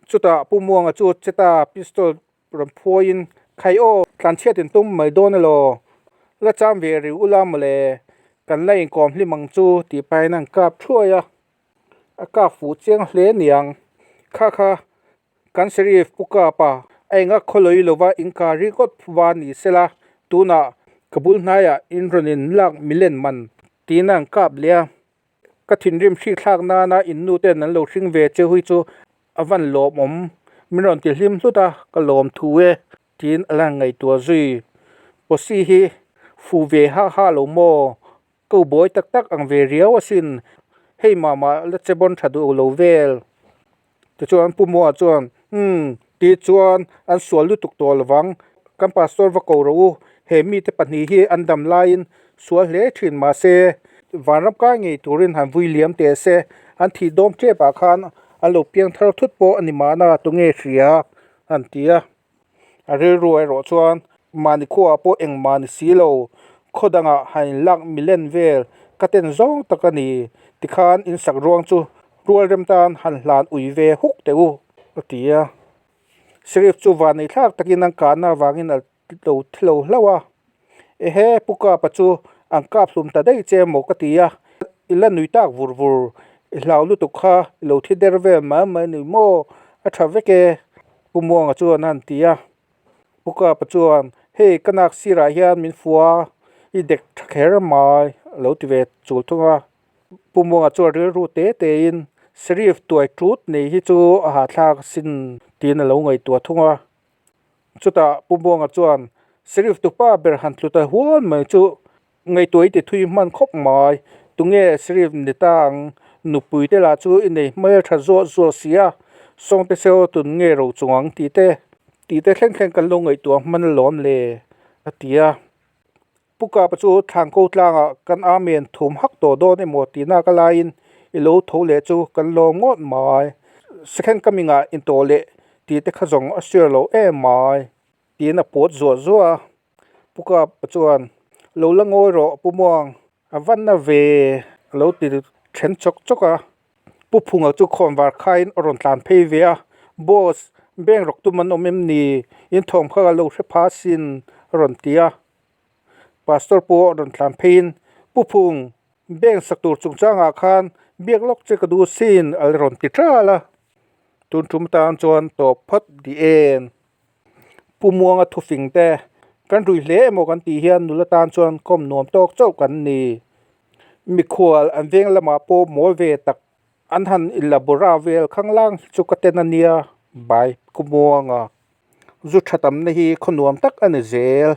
A: chutah Pu Muanga chu cheta pistol rawn phuaiin Khai aw, tlanchhiat in tum mai dawn elaw, la cham ve ri ula mawle, kan la inkawm hlim ang chu tih pahin a rawn kap thuai a, a kap fuh chiang hle niang, kha kha kan Sheriff Pu Kapa a enga khawlawi lova inkar ringawt va ni sela, tunah ka bul hnaiah in rawn in lak milen man tiin a rawn kap leh a. Ka thinrim hrik thlak nana in nu ten an lo hring ve che hui chu a van lawmawm min rawn ti hlim hlut a, ka lawm thu e tiin a lan ngaihtuah zui. Posi hi fu ve ha ha lo maw? Ka u buai tak tak ang ve riau asin, hei mah mah la che bawn tha duh lo vel. Tichuan Pu Muah chuan, Umm, tih chuan an sual lutuk tawh lovang, kan pastor va ko rawh u, he mite pahnih hi an dam laiin sual hle thin mahse vanram kai ngei turin han vui liam teh se, an thih dawm tep ah khan an lo piang thar thut pawh a ni mahna tunge hria an ti a. A rilru erawh chuan Mahni khuaah pawh engmah ni si lo, khaw dangah han inlak milen vel ka ten zawng tak a ni. Tikhan insak ruang chu rual rem tan han hlan ui ve huk teh u, a ti a. Sheriff chu vanei thlak takin an kahna avangin a lo thi lo hlauh a. Ehe, Pu Kapa chu an kap hlum ta daih che maw ka ti a, i la nui tak vur vur, i hlau lutuk kha i lo thi der vel mai mai ni maw, a tha vek e, Pu Muanga chuan a han ti a. Pu Kapa chuan, Hei ka nak sirah hian min fua, i dek tha kher mai, a lo ti ve chul thung a. Pu Muanga chuan rilru te tein, Sheriff tuai tut nei hi chu a hahthlak asin, tiin a lo ngaihtuah thung a. Chutah Pu Muanga chuan, Sheriff tupa ber han tlu ta hual mai chu ngaihtuah i ti thui hman khawp mai. Tunge Sheriff ni ta ang? Nupui te lah chu i nei hmel tha zuah zuah si a, Sawngte seo tun nge ro chung ang tih te tih te thleng thleng kan lo ngaihtuah hman alawm le, a ti a. Pu Kapa chu Thlangko tlangah kan amen thum hak tawh dawn emaw tihna ka laiin i lo tho leh chu kan lawm ngawt mai. Second coming-ah intawh leh tih te kha zawng a sure lo em mai tiin a pawt zuah zuah a. Pu Kapa chuan, Lo la ngawi rawh Pu Muang, a va na ve a lo ti then chawk chawk a. Pu Phunga chu khawnvar khaiin a rawn tlan phei ve a, Boss, bank rawk tum an awm em ni? In thawm kha ka lo hre pha asin a rawn ti a. Pastor pawh a rawn tlan pheiin, Pu Phung, bank sak tur chungchangah khan biak lawk che ka duh asin a la rawn ti ṭal a. Tun tum tan chuan tawp phawt di en. Pu Muanga thufing te kan rui hle emaw kan tih hian nula tan chuan kawm nuam tawk chauh kan ni. Mikhual an veng lamah pawh mawl ve tak an han inlabora vel khanglang hi chu ka ten a nia bai Pu Muanga. Zu tha tamna hi khaw nuam tak a ni zel.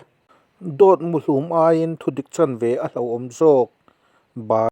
A: Dawt muhlum aiin thudik chanve a hlauhawm zawk bai.